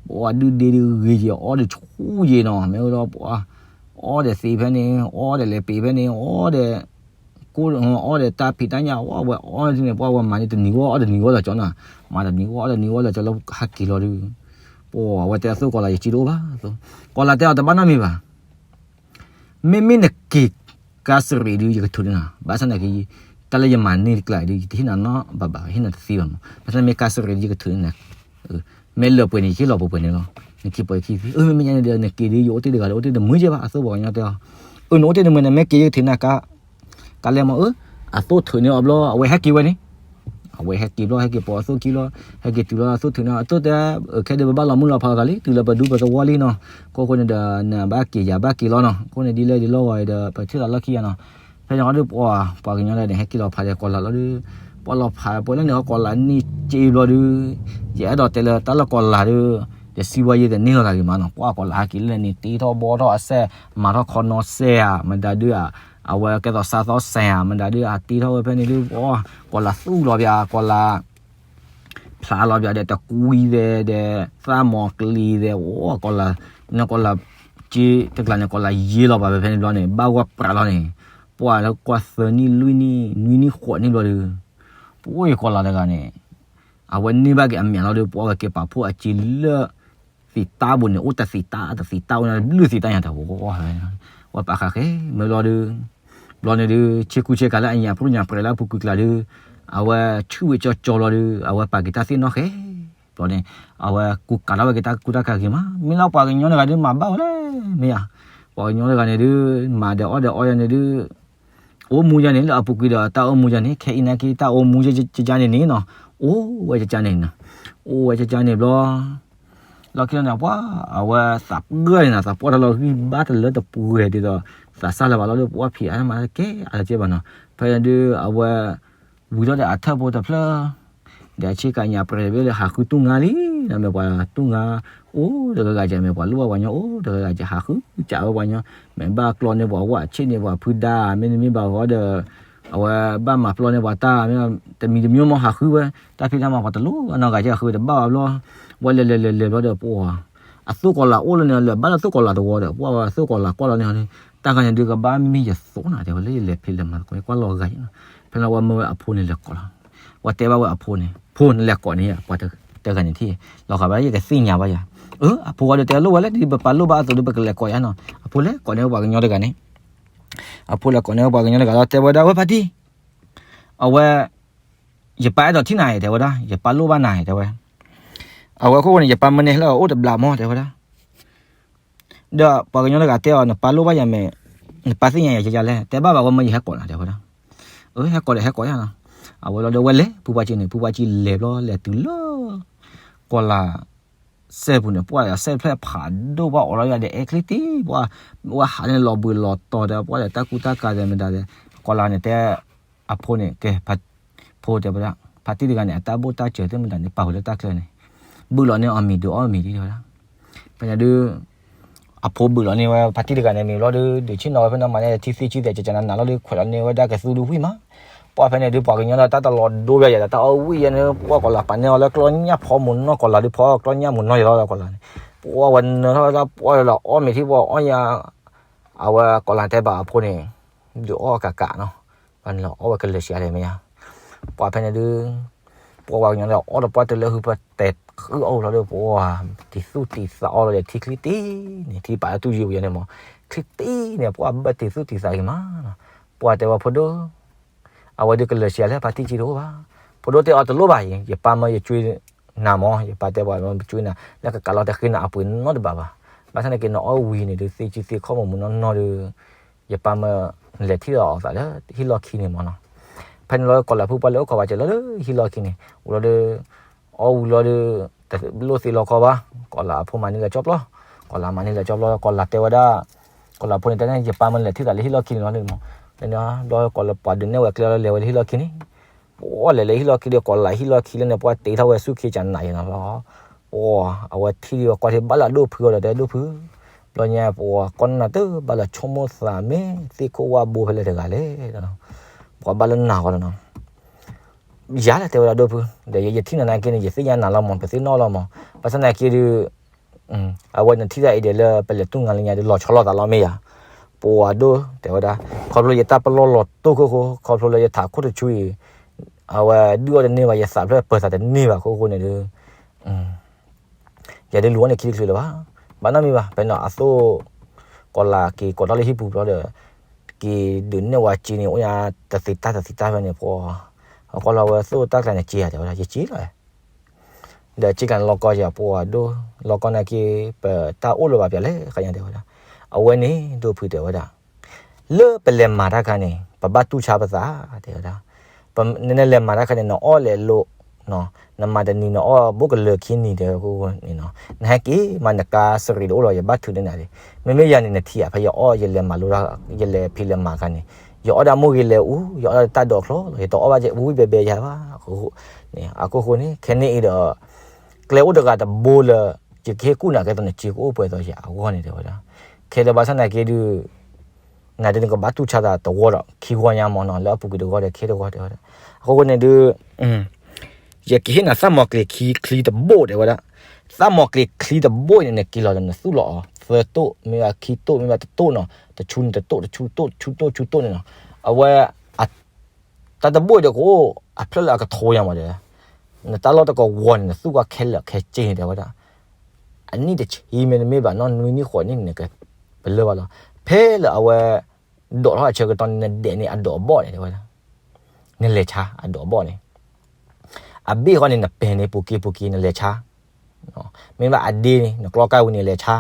ပှၤဒုးဒ့ဒုးဂ့ၤယံာ်အီၣ်တဆူၣ်ယံာ်နီၤ မ့ၢ်ဝဲဒီးပှၤ အီၣ်ဒီးသ့ဖဲန့ၣ် အီၣ်ဒီးလဲၤပ့ၤဖဲန့ၣ် အီၣ်ဒီး ကိၣ် အီၣ်ဒီးတၢ်ဖံးတၢ်ညၣ် အီၣ်ဝဲအီၣ်န့ၣ် ပှၤဝဲမၤန့ၢ်တနံၤဂီၢ်အီၣ်တနံၤဂီၢ်လၢကၠီနီၤ မၤတနံၤဂီၢ်အီၣ်တနံၤဂီၢ်လၢကၠီလၢဟးက့ၤလီၤဒုး ပှၤဝဲတဲအသိၣ်ကီၤလၤ ယက့တအိၣ်ဘၣ်သိၣ် ကီၤလၤတဲအီၤတဘၣ်နီတမံၤဘၣ် မ့မ့ၢ်နက့ၤကါစရ့းဒုး ယကထုးန့ၢ်နၤ ဘၣ်ဆၣ်သနာ်က့ တၢ်လၢယမၤန့ၢ်တကျါဒုး ယတဟ့ၣ်နၤနီတဘျီဘၣ် ဟ့ၣ်နၤတသ့ဘၣ်မး ဘၣ်ဆၣ်မ့ၢ်ကါစရ့းဒုး ယကထုးန့ၢ်နၤ မ့ၢ်လၢာ်ပှဲၤန့ၣ် ယဟ့ၣ်လီၤပှဲၤပှဲၤန့ၣ်လီၤ နက့ၤပှဲၤခံသ့ အမ့ၢ်ညါန့ၣ်ဒီး နက့ၤဒုး ယအိၣ်တ့ၢ်တဂၤဒီး အိၣ်တ့ၢ်တမုာ်က့ဘၣ် အသိၣ်ပှၤကညီတဲအီၤ အၢ နအိၣ်တ့ၢ်တမုာ်န့ၣ် မ့ၢ်က့ၤယကထုးန့ၢ်နၤကါ ကါလဲၣ်မး အၢ အသိၣ်ထုးန့ၢ်အီၤဘျီ အဝဲဟဲက့ၤဝဲန့ၣ် အဝဲဟဲက့ၤဘျီ ဟဲက့ၤပိာ်အသိၣ်ခံဘျီ ဟဲက့ၤတုၤလီၤ အသိၣ်ထုးန့ၢ် အသိၣ်တဲ ခဲဒုးပဘၣ်လီၤမုၢ်လီၤဖးလိာ်သးလံ တုၤလၢပဒူပသဝီလံနီၤ အခိၣ်ဃိန့ၣ်ဒီး နဘၣ်က့ၤယၤဘၣ်က့ၤလီၤနီၤ အခိၣ်န့ၣ်ဒ်လဲၣ်ဒ်လဲၣ်ဂီၤအံၤဒီး ပထံၣ်လိာ်သးလီၢ်ခံဂၤနီၤ ဖဲန့ၣ်အီၤဒုး ပှၤ ပှၤကညီဒၣ်န့ၣ် ဟဲက့ၤလီၤဖးဒီးကီၤလၤလီၤဒုး ပှၤလီၤဖးပှဲၤလၢန့ၣ် ကီၤလၤန့ၢ်က့ဘျီဒုး ယအဲၣ်ဒိးတဲလၢတၢ်လၢကီၤလၤဒုး ယစံးဝဲယဲတန့ၢ်လိာ်သးဂ့ၤမးနီၤ ပှၤကီၤလၤဟဲက့ၤလၢန့ၣ် တ့ထီၣ်ဘီထီၣ်အစဲး မၤထီၣ်ခီနီစဲးဧါ မတၤဒုး အဝဲကဲသိးစးသီစဲးဧါ မတၤဒုး အတ့ထီၣ်ဝဲဖဲန့ၣ်ဒုး ပှၤ ကီၤလၤသူၣ်လီၤပၠး ကီၤလၤ ဖျါလီၤပၠးဒီးတကွံသဲးဒီး သၣ်မီၤကျံၤသဲး အိၣ်ကီၤလၤ နကီၤလၤ က့တကျါန့ၣ် ကီၤလၤယ့လီၤပှၤဖဲန့ၣ်ဘျီန့ၣ် ဘၣ်ဂီၢ်ပြးလီၤန့ၣ် ပှၤလၢကွၢ်သၢနံၣ်လွံၢ်နံၣ် နွံနံၣ်ဃိးနံၣ်ဘျီဒုး ပအိၣ်ယကီၤလၤတဂၤန့ၣ် အဝဲန့ၢ်ဘၣ်က့ၤအမဲာ်လီၤဒုး ပှၤဝဲက့ၤပာ်ဖှိၣ်အစ့လၢ သံးတၢ်ဘိန့ၣ် အိၣ်တသံးတၢ် တသံးတၢ်အိၣ်န့ၣ်ဘျုးသံးတၢ်ညါတၢ်ဝဲ ဝဲပာ်ဃာ်ဃဲ မ့ၢ်လီၤဒုး ဘျီန့ၣ်ဒုး ဆ့ကူဆ့ကၤလၢအညၣ်ပြိညၣ်ပြဲးလၢအပူၤကွံာ်ကျါဒုး အဝဲဆူၣ်ဝံၤကၠီကၠီလီၤဒုး အဝဲပာ်က့ၤတၢ်သ့ၣ်နီၣ်ဃဲ ဘျီန့ၣ် အဝဲကူကၤထီၣ်ဝဲက့ၤတၢ်ကူတၢ်ကၤဂ့ၤမး မ့ၢ်လၢပှၤကညီတဂၤဒုး မၤဘၣ်ဝဲလဲၣ် မ့ၢ်ဧါ ပှၤကညီတဂၤန့ၣ်ဒုး မၤဒီးအီၣ်ဒီးအီယၤန့ၣ်ဒုး အိၣ်မူယါန့ၣ် လၢအပူၤကွံာ်ဒီးတၢ်အိၣ်မူယါန့ၣ် ခဲအံၤနာ်က့တၢ်အိၣ်မူယါန့ၣ်နီၤ, အိၣ်ဝဲကကါန့ၣ်နီၤ, အိၣ်ဝဲကကါန့ၣ်ဘျီ လီၢ်ခံလီၤန့ၣ် ပှၤ အဝဲသးပှၢ်န့ၣ်နီၤ, သးပှၢ်တၢ်လီၤဂံၢ်ဘါတလၢတပှဲၤဒ်သိး သးစၢ်လၢၤဘၣ်လီၤဒီး ပှၤဖံးအါမးကဲအါတကဲဘၣ်နီၤ, ဖဲန့ၣ်ဒုးအဝဲ ဝံၤလီၤဒီးအထၢၣ်ဖိတဖျၢၣ် ဒီးဆ့ကၤညါပြဲးဘ့ၣ်လၢဟးဃုတူၢ်ငါလံ, ဒီးမ့ၢ်ပှၤတူၢ်ငါ အိၣ်တဂၤဂၤကဲ မ့ၢ်ပှၤလိၣ်ဘၣ်ပှၤညီ အိၣ်တဂၤဂၤကဲ ဟးဃုကးဝဲပှၤညီ, မ့ၢ်ဘၣ်ကျီန့ၢ်ပှၤဝၣ် ဆ့ၣ်န့ၢ်ပှၤဖုဒါ မ့တမ့ၢ်ဘၣ်ဃီဒီး အဝဲဘၣ်မၤပျီန့ၢ်ပှၤတၢ် မ့ၢ်တမံၤတမံၤမ့ၢ်ဟးဃုဝဲ တၢ်ဖံးတၢ်မၤပှၤတလိၣ်နီတဂၤကဲ ဟးဃုတဘၣ်ဘၣ်ဘျီ, ဝဲလဲၤလဲၤလဲၤလဲၤဘျီဒီးပှၤ အသိၣ်ကီၤလၤအိၣ်လၢန့ၣ် လဲၤဘၣ်လၢသိၣ်ကီၤလၤတဝီဒီး ပှၤဝဲသိၣ်ကီၤလၤကွၢ်လီၤန့ၣ် တၢ်ဂၤန့ၣ်ဒုးကဘၣ်မ့ၢ်ယသိၣ်နၤတဲဝဲ လၢယလဲၤဖံးလဲၤမၤသကိး ကွၢ်လီၤဂၤအံၤနီၤ, ဖဲန့ၣ်ဝဲမၢဝဲအဖိန့ၣ်လဲၤကိးလီၤ, ဝဲတဲဘၣ်ဝဲအဖိန့ၣ် ဖိနလဲၤကိးန့ၢ်ယၤ ပှၤတဂၤန့ၣ်ထံၣ် လီၤဂာ်ဘၣ် ယကသ့ၣ်ညါဘၣ်ယၤ, အၢ အဖိဂီၢ်ဒီးတဲလိၣ်ဝဲလၢ ဒ်ပပာ်လိၣ်ဘၣ်အသိးဒီး ပကလဲၤကိးယၤနီၤ, အဖိလဲၤကိးန့ၢ်ပှၤကညီတဂၤန့ၣ်, အဖိလဲၤကိးန့ၢ်ပှၤကညီတဂၤလီၤ တဲဝဲဒၣ်ဝဲဖါတံၢ် အဝဲ ယပၢ်အဲၣ်ဒိးထံၣ်နၤအံၤ တဲဝဲဒၣ် ယပာ်လိၣ်ဘၣ်နၤအံၤ တဲဝဲ, အဝဲခိၣ်ဃိန့ၣ် ယပၢ်မၢန့ၢ်လၢအအိၣ်တဘျးမီၢ် တဲဝဲဒၣ်, ဒီးပှၤကညီတဂၤတဲအီၤ နပာ်လိၣ်ဘၣ်ယၤမ့ၢ် နပာ်သ့ၣ်ညါယၤယၤလဲၣ် တဲဘၣ်ဘၣ်ဝဲမၢယဟဲကိးနၤ တဲဝဲဒၣ်, အၢ ဟဲကိးဒီးဟဲကိးယၤနီၤ, အဝဲလီၤဒီးဝဲလဲၤ ဖုပှၢ်ကံန့ၣ် ဖုပှၢ်ကံလဲၤဘျီ လဲၤတုၤလၢ ကီၤလၤ စဲပူၤန့ၣ် ပှၤဒီးစဲဖျဲၣ်ဖးဒိၣ် ပှၤအိးလီၤယၤဒီးအဲၣ်ချံတံၢ် ပှၤ ဝဲဟးန့ၣ်လီၤဘှံးလီၤတီၤဒီး ပှၤဒီးတၢ်ကူတၢ်ကၤဒီးမတၤဒီး ကီၤလၤန့ၣ်တဲ အဖိန့ၣ် ကဲ ဖိတဲဝဲဒၣ် ဖါတံၢ်တဂၤန့ၣ် အတၢ်ဘိၣ်တၢ်စၢၤသ့ၣ်မတၤန့ၣ် ပာ်ဃုာ်လၢတၢ်ချၢန့ၣ် ဘုၣ်လီၤန့ၢ်အီၤမံၤဒုးအီၣ်မံၤဒ်တဲဝဲဒၣ်, ဖဲန့ၣ်ဒုး အဖိဘုၣ်လီၤန့ၢ်ဝဲဖါတံၢ်တဂၤန့ၣ်မံၤဘျီဒုး ဒုးဆ့ၣ်နီၤဝဲဖဲန့ၣ်မၤန့ၢ်ထံသ့ဆံသဲး ကကနၤနၤလီၤဒုး ခွဲးလီၤန့ၢ်ဝဲဒၣ်ကသူဒုးဝံၣ်မး, ပှၤဖဲန့ၣ်ဒုး ပှၤကညီဒီးတၢ်တလီၤဒိယၤယၤဒီး တၢ်အီၣ်ဝံၣ်ယဲန့ၣ် ပှၤကီၤလၤပာ်န့ၢ်အီၤလၢကျီညၣ်ဖီမုၢ်နီၢ် ကီၤလၤဒုးဖီကျီညၣ်မုၢ်နီၢ်ယဲလီၤ ကီၤလၤန့ၣ်, ပှၤဝဲနၢၤထီၣ်ဝဲဒၣ်ပှၤလီၤအီၣ်မ့ၤထံပှၤအီၣ်ညါ, အဝဲကီၤလၤတဲဘၣ်အဖိန့ၣ် ဒုးအီၣ်ကးကးနီၤ, ပှၤန့ၣ်လီၤအီၣ်ဝဲကလၢာ်ဆံးအါလဲၣ်မ့ၢ်ဧါ, ပှၤဖဲန့ၣ်ဒုး ပှၤဝဲကညီဒီးအီၣ်တပှၢ်တလၢဟုပတဲဃုအီၣ်လီၤဒီး ပှၤ တံၤသူၣ်တံၤသးအီၣ်လီၤဒီးထံချံတံၢ်န့ၣ် ထံပာ်လၢတူၢ်ယံၤပူၤယဲန့ၣ်မး ချံတံၢ်န့ၣ် ပှၤဘၣ်တံၤသူၣ်တံၤသးဂ့ၤမးနီၤ, ပှၤတဲဝဲဖိဒိၣ် အဝဲဒုးကလၢာ်ဆံးအါလဲၣ် ဖါတံၢ်ကံတအိၣ်ဘၣ်, ဖိဒိၣ်တဲအီၤတလိၣ်ဘၣ်အံၤ ယပၢ်မၢယကွ့နၤမး ယပၢ်တဲပှၤမၢပကွ့နၤ လၢကကးလီၤတဃ့နၤအပှ့ၤနီတဘၣ်ဘၣ်, ဘၣ်ဆၣ်န့ၣ်က့ၤနအီၣ်ဝံၤန့ၣ်ဒုး သ့ဆံသ့ခီၣ်မုၢ်မုၢ်နီၢ်နီၢ်ဒုး ယပၢ်မၢလဲၤထံၣ်ဒီးအီၤသးလၢဟံၣ်လီၢ်ခံန့ၣ်မးနီၤ, ဖဲန့ၣ်လီၤကီၤလၤဖိပှၢ်လၢအိၣ်ခိးဝဲကဲလၢဟံၣ်လီၢ်ခံန့ၣ် အိၣ်လီၤဒီး အီၣ်ဝံၤလီၤဒီး တလိၣ်သ့လီၤခီဘၣ်, ကီၤလၤအဖိမၤန့ၢ်လၢကၠီပျီ, ကီၤလၤမၤန့ၢ်လၢကၠီပျီ ကီၤလၤတဲဝဲဒၣ်, ကီၤလၤဖိန့ၣ်တဲန့ၣ် ယပၢ်မၢလဲၤထံၣ်သးလၢဟံၣ်လီၢ်ခံန့ၣ်လီၤန့ၣ်မး, ဖဲန့ၣ်ဘျီကီၤလၤပှၤဒုးနဲၣ်ဝဲကျဲလီၤလဲၤဝဲလၢဟံၣ်လီၢ်ခံန့ၣ် ပှၤလဲၤလၢဟံၣ်လီၢ်ခံဒီး ကီၤလၤဟံၣ်လီၢ်ခံလၢန့ၣ် ပှၤတ့ထီၣ်ဝဲဆူခံကနၤယဲနီၤလီၤ, ပှၤ အဝဲထံၣ်ဒီးကွၢ်ထံဘၣ်လၢအဒိၣ်ဖုအီၤဒီးတဲဒိၣ်ဖု, ဘျီညါပှၤကီၢ်နၢ်တၢ်ဘၣ်လၢဆိကမိၣ်သးမ့ၢ် သ့ၣ်ခိၣ်ဝၣ်ဘိဖဲလဲၣ်တဂၤလဲၣ်, ပှၤဘၣ်လၢနၤဂီၢ်လီၤနီၤ, ယၤလဲၣ်တဲဝဲဒၣ်ဒိၣ်ဖု, ဒီးယထံၣ်နၤနာ်က့န့ၣ် ယသ့ၣ်ညါနၤလီၤမး ပသ့ၣ်နီၣ်လီၤမး, ဘၣ်ဆၣ်နာ်က့ဒုး အဝဲနထံၣ်တၢ်အံၤဒဲးလၢပလဲၤတူၢ်ငါလၢညါဒုး လီၤဆီလိာ်သးလီၤမ့ၢ်ယၤ, ပှၤဒိၣ်တဲဝဲဒၣ်, ခီဖျိယတၢ်ပလီၢ်လီၤတိၢ်ခိၣ်ခိၣ် ခီဖျိလၢယထးခိၣ်တဆူအံၤ, အဝဲဒုးအီၣ်တန့ၢ်ဘၣ် ယသးဖျၢၣ်ပၢၤသးတန့ၢ်ဘၣ်ခိၣ်ခိၣ်န့ၣ်ဒုး ယၤဒုးလူၤအီၣ်န့ၢ်ခံတချုးလၢၤဘၣ်, ဘၣ်နီတမံၤဘၣ် ဖဲန့ၣ်အသိး ကီၤလၤက့ၤကိးထီၣ်လၢဟံၣ်ပူၤဘျီဒီး က့ၤဒုးနဲၣ်ဝဲစ့န့ၣ် အိၣ်ညါတသ့တၢ်တသ့တၢ်ဖဲန့ၣ် ပှၤ အကီၢ်လီၤဝဲသိၣ်တၢ်ကျါန့ၣ်စ့ဧါ တဲဝဲဒၣ် ယစ့လီၤ ဒီးစ့ကျါန့ၣ်လီၤကီယၤ ပှၤဒိၣ် လီၤကီနာ်က့ ပတၢ်အိၣ်လၢၤဘၣ်ပျၢ်လဲၣ် ခါညါတဲဝဲဒၣ်, အဝဲန့ၣ် ဒိၣ်ဖုတဲဝဲဒၣ် လၢပလဲၤမၤတၢ်ခါန့ၣ် ပဘၣ်တူၢ်ဆါပသး တဲဝဲဒၣ်, နလဲၤမၤတၢ်ခါန့ၣ် နအီၣ်လဲၤလိာ် နမၤတနံၤ နအီၣ်ဘိၣ်ကလၢာ်ခံနံၤ တဲဝဲန့ၣ်နီၤ, နဟဲက့ၤမး နကါစရံးတအိၣ်လီၤ ယဘၣ်ထုးန့ၢ်နၤလံ, မ့မ့ၢ်ယၤန့ၣ် နထံၣ်ဧါ ဖဲယအီၣ် ယလဲၤမၤလိတၢ် ယလဲၤဖံးလဲၤမၤခါန့ၣ် ယအီၣ်ဒၣ်မိၢ်ဂ့ၤလဲၤအူ ယအီၣ်ဒၣ်တၢ်ဒိးချီလီၤ ယတအီၣ်ဘၣ်ဝံၣ်ဘဲဘဲယၤဘၣ်, အခိၣ်ဃိန့ၣ် ခဲန့ၣ်အံၤဒီး ကျဲအိၣ်တဂၤတဘိလၢ ယကဟ့ၣ်ကူၣ်နၤကဲသိး နစ့ကအိၣ်ပှဲၤသိးယၤအဂီၢ်န့ၣ် တဲဝဲဒၣ်, ခဲလၢာ်ဘၣ်ဆၣ်နာ်က့ဒုး နဒုးနကဘၣ်တူၢ်ဆါသးတဝီဒီး ခံဝီညါမးနီၤ လၢအပူၤကွံာ်တဝီဒီး ခဲတဝီ တဲဝဲဒၣ်, အခိၣ်ဃိန့ၣ်ဒုး ယကဟ့ၣ်နၤသၣ်မီၤကျ့ၤခံချံတဘိၣ် တဲဝဲဒၣ်, သၣ်မီၤကျ့ၤချံတဘိၣ်အံၤန့ၣ် နက့ၤလီၤဒီးနသူၣ်လီၤအီၤ သၢတိၣ် မ့ၢ်ဘၣ်ခံတိၣ် မ့ၢ်ဘၣ်တတိၣ်နီၤ တဆူန့ၣ်တတိၣ် တဆူတိၣ် တဆူတိၣ် ဆူတိၣ်န့ၣ်နီၤ, အဝဲ တၢ်တဘိၣ်အံၤဒီးကအိၣ် အဖျၢၣ်လၢအကထိညါမးဒီး နတၢ်လီၢ်တကဝီၤန့ၣ် နသူၣ်ကွၢ်ခဲလၢာ်ခဲဆ့န့ၣ် တဲဝဲဒၣ်, အနံၣ်တဆံမ့ၢ်တမ့ၢ်ဘၣ် နီၢ်နွံနံၣ်ဃိးနံၣ်န့ၣ် နကပလၢၢ်ဘၣ်လီၤ, ဖဲလၢအဝဲ ဒိးထီၣ်အဆၢကတီၢ်န့ၣ် နဒဲးန့ၢ်အဒိးအဘီၣ်န့ၣ် တဲဝဲဒၣ်, နလဲၤဆါအဒိးအဘီၣ်န့ၣ် အဘ့ၣ်ဃီန့ၣ် နပဲာ်န့ၣ် ပူၤက့ၤပူၤက့ၤ နလဲၤဆါ, မ့ၢ်ဘၣ်အဒ့န့ၣ် နကျီကၢ်ဝံၤန့ၣ်လဲၤဆါ,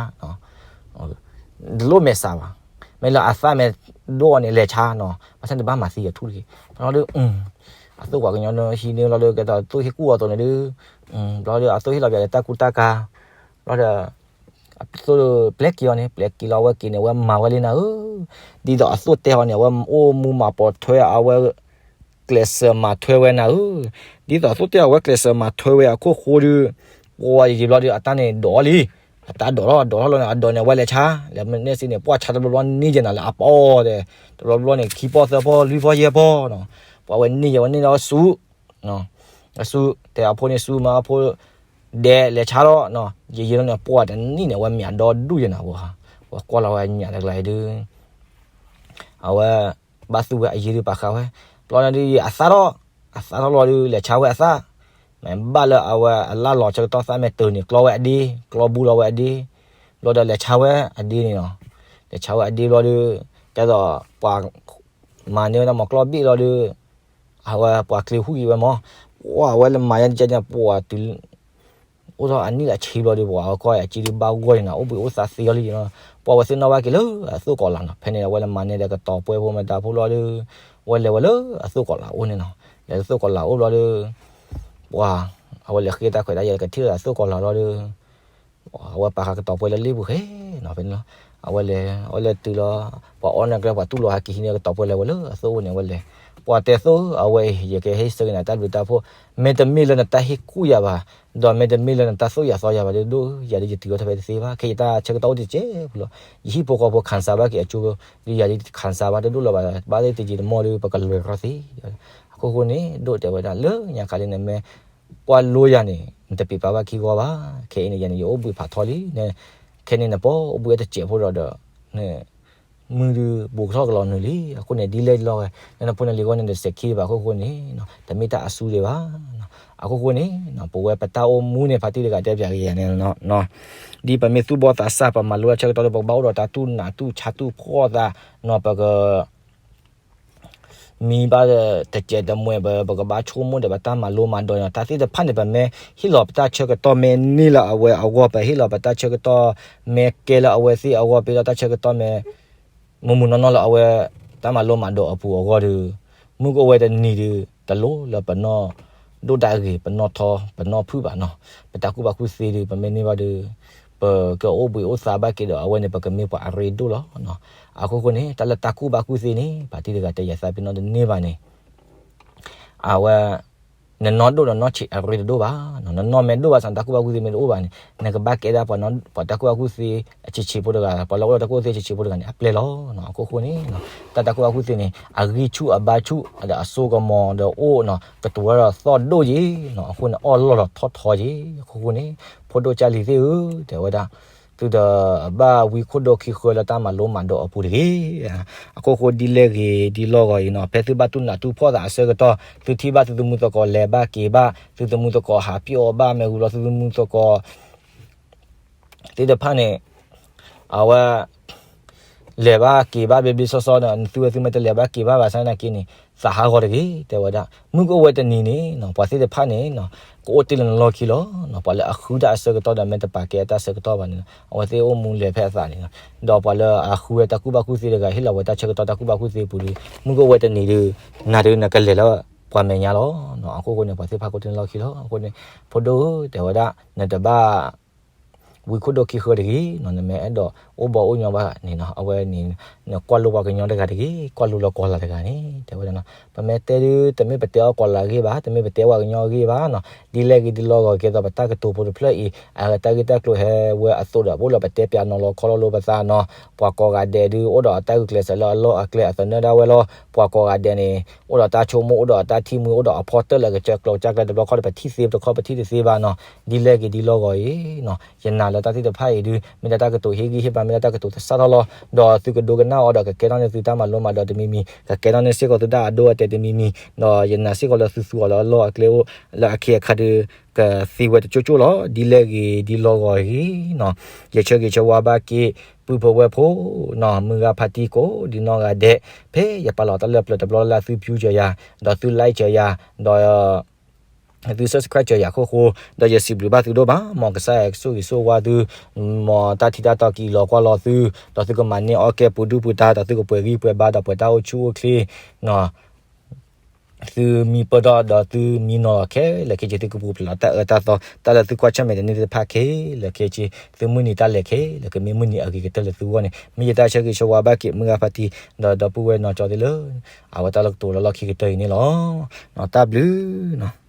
တလိၣ်မဲာ်ဆှးဘၣ်, မ့ၢ်လၢအသၣ်မ့ၢ် ဒိၣ်အီၤန့ၣ်လဲၤဆါနီၤ, ဘၣ်ဆၣ်န့ၣ်တဘၣ်မၤသံအထူၣ်တဂ့ၤ. ဘျီဒီး အသိၣ်ပှၤကညီဒီးဟံးန့ၢ်လီၤဒီး ကဲသိးသိၣ်ဟ့ၣ်ကူၣ်အီၤအသိးန့ၣ်ဒီး ဘျီဒီးအသိၣ်ဟ့ၣ်လီၤပၠးဒီးတၢ်ကူတၢ်ကၤ, ဘျီဒီး အသိၣ်ပျဲက့ၤအီၤန့ၣ် ပျဲက့ၤလီၤအဝဲက့ၤန့ၣ် အဝဲမၤဝဲလံနၤဧၢ, ဒ်သိးအသိၣ်တဲအီၤန့ၣ် အဝဲအိၣ်မူမၤပိာ်ထွဲအဝဲ ကျဲးစၢးမၤထွဲဝဲနၤဧၢ, ဒ်သိးအသိၣ်တဲအီၤဝဲကျဲးစၢးမၤထွဲဝဲအခိၣ်ဃိဒီး ပှၤယံာ်ယံာ်ဘျီဒီး အတၢ်န့ၣ်ဒိးလံ, အတၢ်ဒိးထီၣ်ဒိးထီၣ်လီၤန့ၣ် အဒိးန့ၣ် အဝဲလဲၤဆါ, လဲၤမ့ၢ်န့ၢ်စ့န့ၣ် ပှၤဆါတဘျီဘျီန့ၢ်ယဲနၤလၢအပီၢ်ဒီး တဘျီဘျီန့ၣ် ခံပီၢ်သၢပီၢ်လွံၢ်ပီၢ်ယဲၢ်ပီၢ်နီၤ, ပှၤဝဲန့ၢ်ယဲဝဲန့ၢ်လီၤဆူ အဆူ တဲအဖိန့ၣ်ဆူမးအဖိ ဒဲးလဲၤဆါလီၤ, ယံာ်ယံာ်လီၤန့ၣ် ပှၤတနံၣ်န့ၣ် အဝဲမၠးဒီဒူၣ်ယဲနၤပှၤ, ပှၤကွၢ်လီၤဝဲညၣ်တကျါအံၤဒုး အဝဲ ဘၣ်သူဝဲအယံၤဒုးပာ်ဃာ်ဝဲ, ဘျီန့ၣ်ဒုးအသၣ်ထီၣ်, အသၣ်ထီၣ်လီၤဒုး လဲၤဆါဝဲအသၣ်, မ့ၢ်ဘၣ်လၢအဝဲအလၣ်လီၤဆၢကတီၢ်သၣ်မ့ၢ်တၢၤန့ၣ် ကျီဝဲအဒ့, ကျီဘူးလီၤဝဲအဒ့, ဘျီဒီးလဲၤဆါဝဲအဒ့န့ၣ်နီၤ, လဲၤဆါဝဲအဒ့ဘျီဒုး ကဲသိးပှၤ မၤန့ၢ်ဝဲဒၣ်မ့ၢ်ကျီဘ့ၣ်လီၤဒုး အဝဲပှၤချ့ဟူးက့ၤဝဲမး, ပှၤဝဲလၢမၤယါန့ၣ် ပှၤတုၤ အိၣ်ထီၣ်အနံၣ်လၢအဆံဘျီဒီး ပှၤအကီၢ်အကံဒုးဘၣ်ဂီၢ်န့ၣ်နီၤ, အိၣ်ဘှံးအိၣ်သါသ့အီၤလံနီၤ, ပှၤဝဲသ့ၣ်နီၣ်ဘၣ်က့ၤလၢအသိၣ်ကီးလးနီၤ, ဖဲန့ၣ် အဝဲလၢမၤန့ၢ်ဒီးကတီၤပှဲၤဖိမတၤဖိလီၤဒီး အဝဲလဲၤဝဲလၢအသိၣ်ကီးလးအိၣ်န့ၣ်နီၤ, လဲၤလၢသိၣ်ကီးလးအိၣ်ဘျီဒီး ပှၤ အဝဲလဲၤဃ့တၢ်ခွဲးတၢ်ယာ်ကထံၣ်လၢအသိၣ်ကီးလးလီၤဒီး အဝဲပာ်ဃာ်ကတီၤပှဲၤလၢလ့ၣ်ပူၤဃဲနီၤ, ဖဲန့ၣ်လီၤ, အဝဲလဲၤ အဝဲလဲၤတုၤလီၤ ပှၤအီၣ်န့ၢ်ကျဲ ပှၤတူၢ်လိာ်ဟးက့ၤဟံးန့ၢ်ကတီၤပှဲၤလဲၤဝဲလၢအသိၣ်အိၣ်န့ၣ် အဝဲလဲၤ, ပှၤတဲသိၣ်ဧၢ အဝဲအံၤ ယကဟ့ၣ်ဆၢက့ၤနၤတၢ်ဘျုးတၢ်ဖှိၣ်, မ့တမ့ၢ်လၢနတၢ်ဟ့ၣ်ကူၣ်ယၤဘၣ်, ဒီးမ့တမ့ၢ်လၢနတၢ်သိၣ်ယၤသီယၤဘၣ်ဒုးဒိၣ်, ယၤဒုးယတုၤအီၤတဖဲတသ့ဘၣ်, ခဲအံၤတၢ်ဆၢကတီၢ်အိၣ်တစဲးဖိလီၤ, ယဟံၣ်ဖိဃီဖိ ခံစား ဘၣ်က့ၤအကၠိ ဒုးယၤဒုး ခံစား ဘၣ်တဒိၣ်လၢၤဘၣ်, ဘၣ်သ့ၣ်တယံာ်တမီၢ်ဒီး ပကလဲၤထီၣ်သ့, အခိၣ်ဃိန့ၣ် ဒိၣ်တဲဝဲဒၣ်လၢညါခါလံန့ၣ် မ့ၢ်ကွၢ်လိယၤန့ၣ် နတပံးပာ်ဘၣ်ခံဂီၢ်ဘၣ်, ခဲအံၤန့ၣ် ယၤန့ၣ် ယအိၣ်ဘှံးဖးထီလံ, ခဲန့ၣ်နပီၢ်အိၣ်ဘှံးအတစဲးဖိဒီးဒီး မုၢ်ဒုးဘူးကထီၣ်ကလီၤနုာ်လံ, အဃိန့ၣ် ဒ်လဲၣ်လီၤဝဲ လၢနဖိနလံၤဂီၢ်န့ၣ် တစဲးခံဘၣ်အခိၣ်ဃိန့ၣ် တမ့ၢ်တၢ်အဆူဒံးဘၣ်, အခိၣ်ဃိန့ၣ် ပဝဲပတၢ်အိၣ်မူန့ၣ် ဖါတံၢ်တဂၤတဲပၠးက့ၤယၤန့ၣ် ဒ်ပမ့ၢ်သူၣ်ဘီၣ်သးစၢ် ပမၤလိတၢ်ဆၢကတီၢ်ဒီး ပကဘၣ်အိၣ်ဒီးတၢ်တူၢ်နးတူၢ်ဆါတူၢ်ဖှီၣ်သးနီၤ, ပက မံဘၣ်တစဲးတမှဲးဘၣ်, ပကဘၣ်ဆိကမိၣ်ဒီးပတၢ်မၤလိမၤဒိးန့ၣ် တၢ်သ့ၣ်တဖၣ်န့ၣ် ပမ့ၢ်ဟ့ၣ်လီၤပတၢ်ဆၢကတီၢ်မ့ၢ်န့ၢ်လၢအဝဲအဂီၢ်, ပဟ့ၣ်လီၤပတၢ်ဆၢကတီၢ်မ့ၢ်ကဲလၢအဝဲသ့ၣ်အဂီၢ်, ပဟ့ၣ်လီၤတၢ်ဆၢကတီၢ်မ့ၢ် မုၢ်မုၢ်နီၢ်နီၢ်လၢအဝဲ တၢ်မၤလိမၤဒိးအပူၤအဂီၢ်ဒီး မုၢ်ကအိၣ်ဝဲတနံၤဒီး တလိၣ်လၢပနီၢ်ဒိၣ်ဒၣ်ဂ့ၤ, ပနီၢ်ထီ ပနီၢ်ဖုၣ်ဘၣ်နီၤ, ပတၢ်ကူၣ်ဘၣ်ကူၣ်သ့ဒီး ပမ့ၢ်န့ၢ်ဘၣ်ဒီး ပကအိၣ်ဘှံးအိၣ်သါဘၣ်က့ၤဒီး အဝဲန့ၣ် ပကမ့ၢ်ပှၤအရ့ဒိၣ်လီၤ. အခိၣ်ဃိန့ၣ် တၢ်လၢတၢ်ကူၣ်ဘၣ်ကူၣ်သ့န့ၣ် ဖါတံၢ်တဂၤတဲယၤသးပ့ၤနီၣ်တန့ၢ်ဘၣ်န့ၣ် အဝဲ နနီၢ်ဒိၣ်နနီၢ်ဆံးအရ့တဒိၣ်ဘၣ်, နနီၢ်မ့ၢ်ဒိၣ်ဘၣ်ဆၣ် နတၢ်ကူၣ်ဘၣ်ကူၣ်သ့မ့ၢ်တအိၣ်ဘၣ်န့ၣ် နကဘၣ်ကဲဒၣ်ပှၤတၢ်ကူၣ်ဘၣ်ကူၣ်သ့အဆံးဆံးဖိတဂၤ, ပှၤလၢအိၣ်ဒီးတၢ်ကူၣ်ဘၣ်ကူၣ်သ့ဆံးဆံးဖိတဂၤန့ၣ် အပျဲၢ်လီၤ. အခိၣ်ဃိန့ၣ် တၢ်တၢ်ကူၣ်ဘၣ်ကူၣ်သ့န့ၣ် အဂံၢ်ဆူၣ်အဘါဆူၣ်ဒီးအစိကမီၤဒီးအိၣ်နီၤ, ကတိၤဝဲဒီးသီၣ်ဒိၣ်ယံၤနီၤ, အဃိန့ၣ် အီၣ်လီၢ်လီၤထီၣ်ထီယံၤ. အခိၣ်ဃိန့ၣ် ဖိဒိၣ်ကၢ်လံၤသ့ၣ်ဧၢ, တဲဝဲဒၣ် သုတဘၣ်ဝံခိၣ်ဒိၣ်ခံဃၢလၢတၢ်မၤလိမၤဒိးအပူၤတဂ့ၤ. အခိၣ်ဃိဒ်လဲၣ်ဂ့ၤဒ်လီၢ်ဂီၤအံၤနီၤ, ဖဲသုဘၣ်တူၢ်နးတူၢ်ဖှီၣ်သးအဆၢကတီၢ် သုထံၣ်ဘၣ်သုသမူသကိးလဲၤဘၣ်က့ၤဘၣ်, သုသမူသကိးဟးပျီၣ်ဘၣ်မ့ၢ်ဝံၤလီၤ သုသမူသကိး သ့ၣ်တဖၣ်န့ၣ် အဝဲ လဲၤဘၣ်က့ၤဘၣ်ဘျ့ဘျ့ဆှီဆှီဒီး သုဝဲသုမ့ၢ်တလဲၤဘၣ်က့ၤဘၣ်ဘၣ်ဆၣ်သနာ်က့န့ၣ် သးဟးဂီၤတဂ့ၤ တဲဝဲဒၣ်. မုၢ်ကအိၣ်ဝဲတနံၤန့ၣ် ပှၤသ့ၣ်တဖၣ်န့ၣ် ကအိၣ်တ့ၢ်လၢနလီၢ်ခံလီၤ. ပှၤလၢအဃုတၢ်အဆၢကတီၢ်ဒီးမ့ၢ်တပာ်ကဲအတၢ်ဆၢကတီၢ်ဘၣ်န့ၣ် အဝဲသ့ၣ်အိၣ်မူလဲၤဖဲအသးန့ၣ်လီၤ. ဒီးပှၤလၢအဃုဝဲတၢ်ကူၣ်ဘၣ်ကူၣ်သ့တဂၤ ဟ့ၣ်လီၤဝဲတၢ်ဆၢကတီၢ်တၢ်ကူၣ်ဘၣ်ကူၣ်သ့ပူၤဒီး မုၢ်ကအိၣ်ဝဲတနံၤဒီး နၤဒုးနကလဲၤလၢပှၤမဲာ်ညါလီၤ. အခိၣ်ဃိန့ၣ် ပှၤသ့ၣ်တဖၣ်ကအိၣ်တ့ၢ်လၢနလီၢ်ခံလီၤ. အဃိန့ၣ် ဖိဒိၣ်ဧၢ တဲဝဲဒၣ် နတဘၣ် ဝံခိၣ်ဒိၣ်ခံဃၢတဂ့ၤနီၤ, နမ့ၢ်အဲၣ်ဒိးအိၣ်ဘီအိၣ်ညီဘၣ်န့ၣ်နီၤ, အဝဲန့ၣ် နကွၢ်လိပှၤကညီတဂၤတဂ့ၤ, ကွၢ်လိလၢကီၤလၤတဂၤန့ၣ် တဲဝဲဒၣ်နီၤ. ပမ့ၢ်တဲဒုး တမ့ၢ်ပတဲအီၤကီၤလၤအဂ့ၢ်ဘၣ်, တမ့ၢ်ပတဲပှၤကညီအဂ့ၢ်ဘၣ်နီၤ. ဒ်လဲၣ်ဂ့ၤဒ်လီၢ်ဂီၤကဲသိး ပတၢ်ကတိၤဖိတဖျၢၣ်အံၤ အတၢ်ဂ့ၢ်တၢ်ကျိၤဟဲဝဲအသိးဒီး ပအိၣ်လၢပတဲပၠးနီၤလီၤခီလီၤလိပသးနီၤ. ပှၤကိးဂၤဒဲးဒုး အိၣ်ဒီးအတၢ်ဂုာ်ကျဲးစၢးလၢအလီၢ်အကျဲအသနၢၣ်ဒၣ်ဝဲလီၤ. ပှၤကိးဂၤဒဲးန့ၣ် အိၣ်ဒီးတၢ်ဆိကမိၣ် အိၣ်ဒီးအတၢ်ထံၣ်မှံ အိၣ်ဒီးအဖီတၢၣ်လၢကစၢၢ်ကျိၤကစၢၢ်ကျဲတဘျီခီဒီး ပထံၣ်သ့တခီ ပထံၣ်တသ့ဘၣ်နီၤ. ဒ်လဲၣ်ဂ့ၤဒ်လီၢ်ဂီၤအံၤနီၤ, ယနာ်လၢတၢ်သ့ၣ်တဖၣ်အံၤဒုး မ့ၢ်ဒၣ်တၢ်ကတိၤဟ့ၣ်ဂံၢ်ဟ့ၣ်ဘါ မ့ၢ်ဒၣ်တၢ်ကတိၤသဆၣ်ထီၣ်လီၤ. ဒီးသုကဒိကနၣ်အီၤဒီးကကဲထီၣ်န့ၢ်သုတၢ်မၤလိမၤဒိးတမံၤမံၤ, ကကဲထီၣ်န့ၢ်စ့ၢ်ကီးသုတၢ်အဒိအတဲာ်တမံၤမံၤ, ဒီးယနာ်စ့ၢ်ကီးလၢသုသူအီၤလၢအလီၢ်အကျဲအိၣ် လၢအခံအခါဒုး ကသ့ဝဲတကၠိၢ်ကၠိၢ်လီၤ. ဒ်လဲၣ်ဂ့ၤဒ်လီၢ်ဂီၤအံၤနီၤ, ယဆၢဂ့ၤဆၢဝါဘၣ်က့ၤ ပုၢ်ဖိဝဲၢ်ဖိနီၤ, မုၢ်ဂၤဖါတံၢ်ကိးဒ်နီၢ်ဂၤဒဲး, ဖဲယပာ်လီၤတၢ်လၢပျၢၤတဘျီလၢသု view စၢၤယၤ, ဒီးသု like စၢၤယၤ, ဒီး ယ သု subscribe စၢၤယၤခိၣ်ဃိ, ဒီးယစံးဘျုးဘၣ်သုဒိၣ်မး, မ်ကစၢ်ယွၤကဆိၣ်ဂ့ၤဆိၣ်ဝါသု, မ်တၢ်ထံတၢ်တီက့ၤလီၤကွၢ်လီၤသု, ဒီးသုကမၤန့ၢ်အီၣ်ကဲပူၤဒူၣ်ပူၤတၢ်, ဒီးသုကပှဲၤဂံၢ်ပှဲၤဘါ ဒီးပှဲၤတၢ်အိၣ်ဆူၣ်အိၣ်ချ့, သုမံပၢၢ်ထီၣ်ဒီးသုမံနီၤလီၤခဲလၢာ်ခဲဆ့, သုကပူၤဖျဲးလီၤတၢ်အၢတၢ်သီ, တၢ်လၢသုကွၢ်ဆၢၣ်မဲာ်တန့ၢ်သ့ၣ်တဖၣ်ခဲလၢာ်ခဲဆ့, သုမုၢ်နံၤတၢ်လဲၤခဲလၢာ် ကမ့ၢ်မုၢ်နံၤအဂ့ၤကတၢၢ်လၢသုဂီၢ်န့ၣ်, မ့ၢ်ယတၢ်ဆၢဂ့ၤဆၢဝါဘၣ်က့ၤမုၢ်ဂၤဖါတံၢ်, ဒီးဒီပုၢ်ဝဲၢ်နီၢ်ကၠီသ့ၣ်လၢ အဝဲတၢ်လၢကတိၤလၢလီၢ်ခံကတၢၢ်အံၤန့ၣ်လီၤ. တၢ်ဘျုးနီၤ.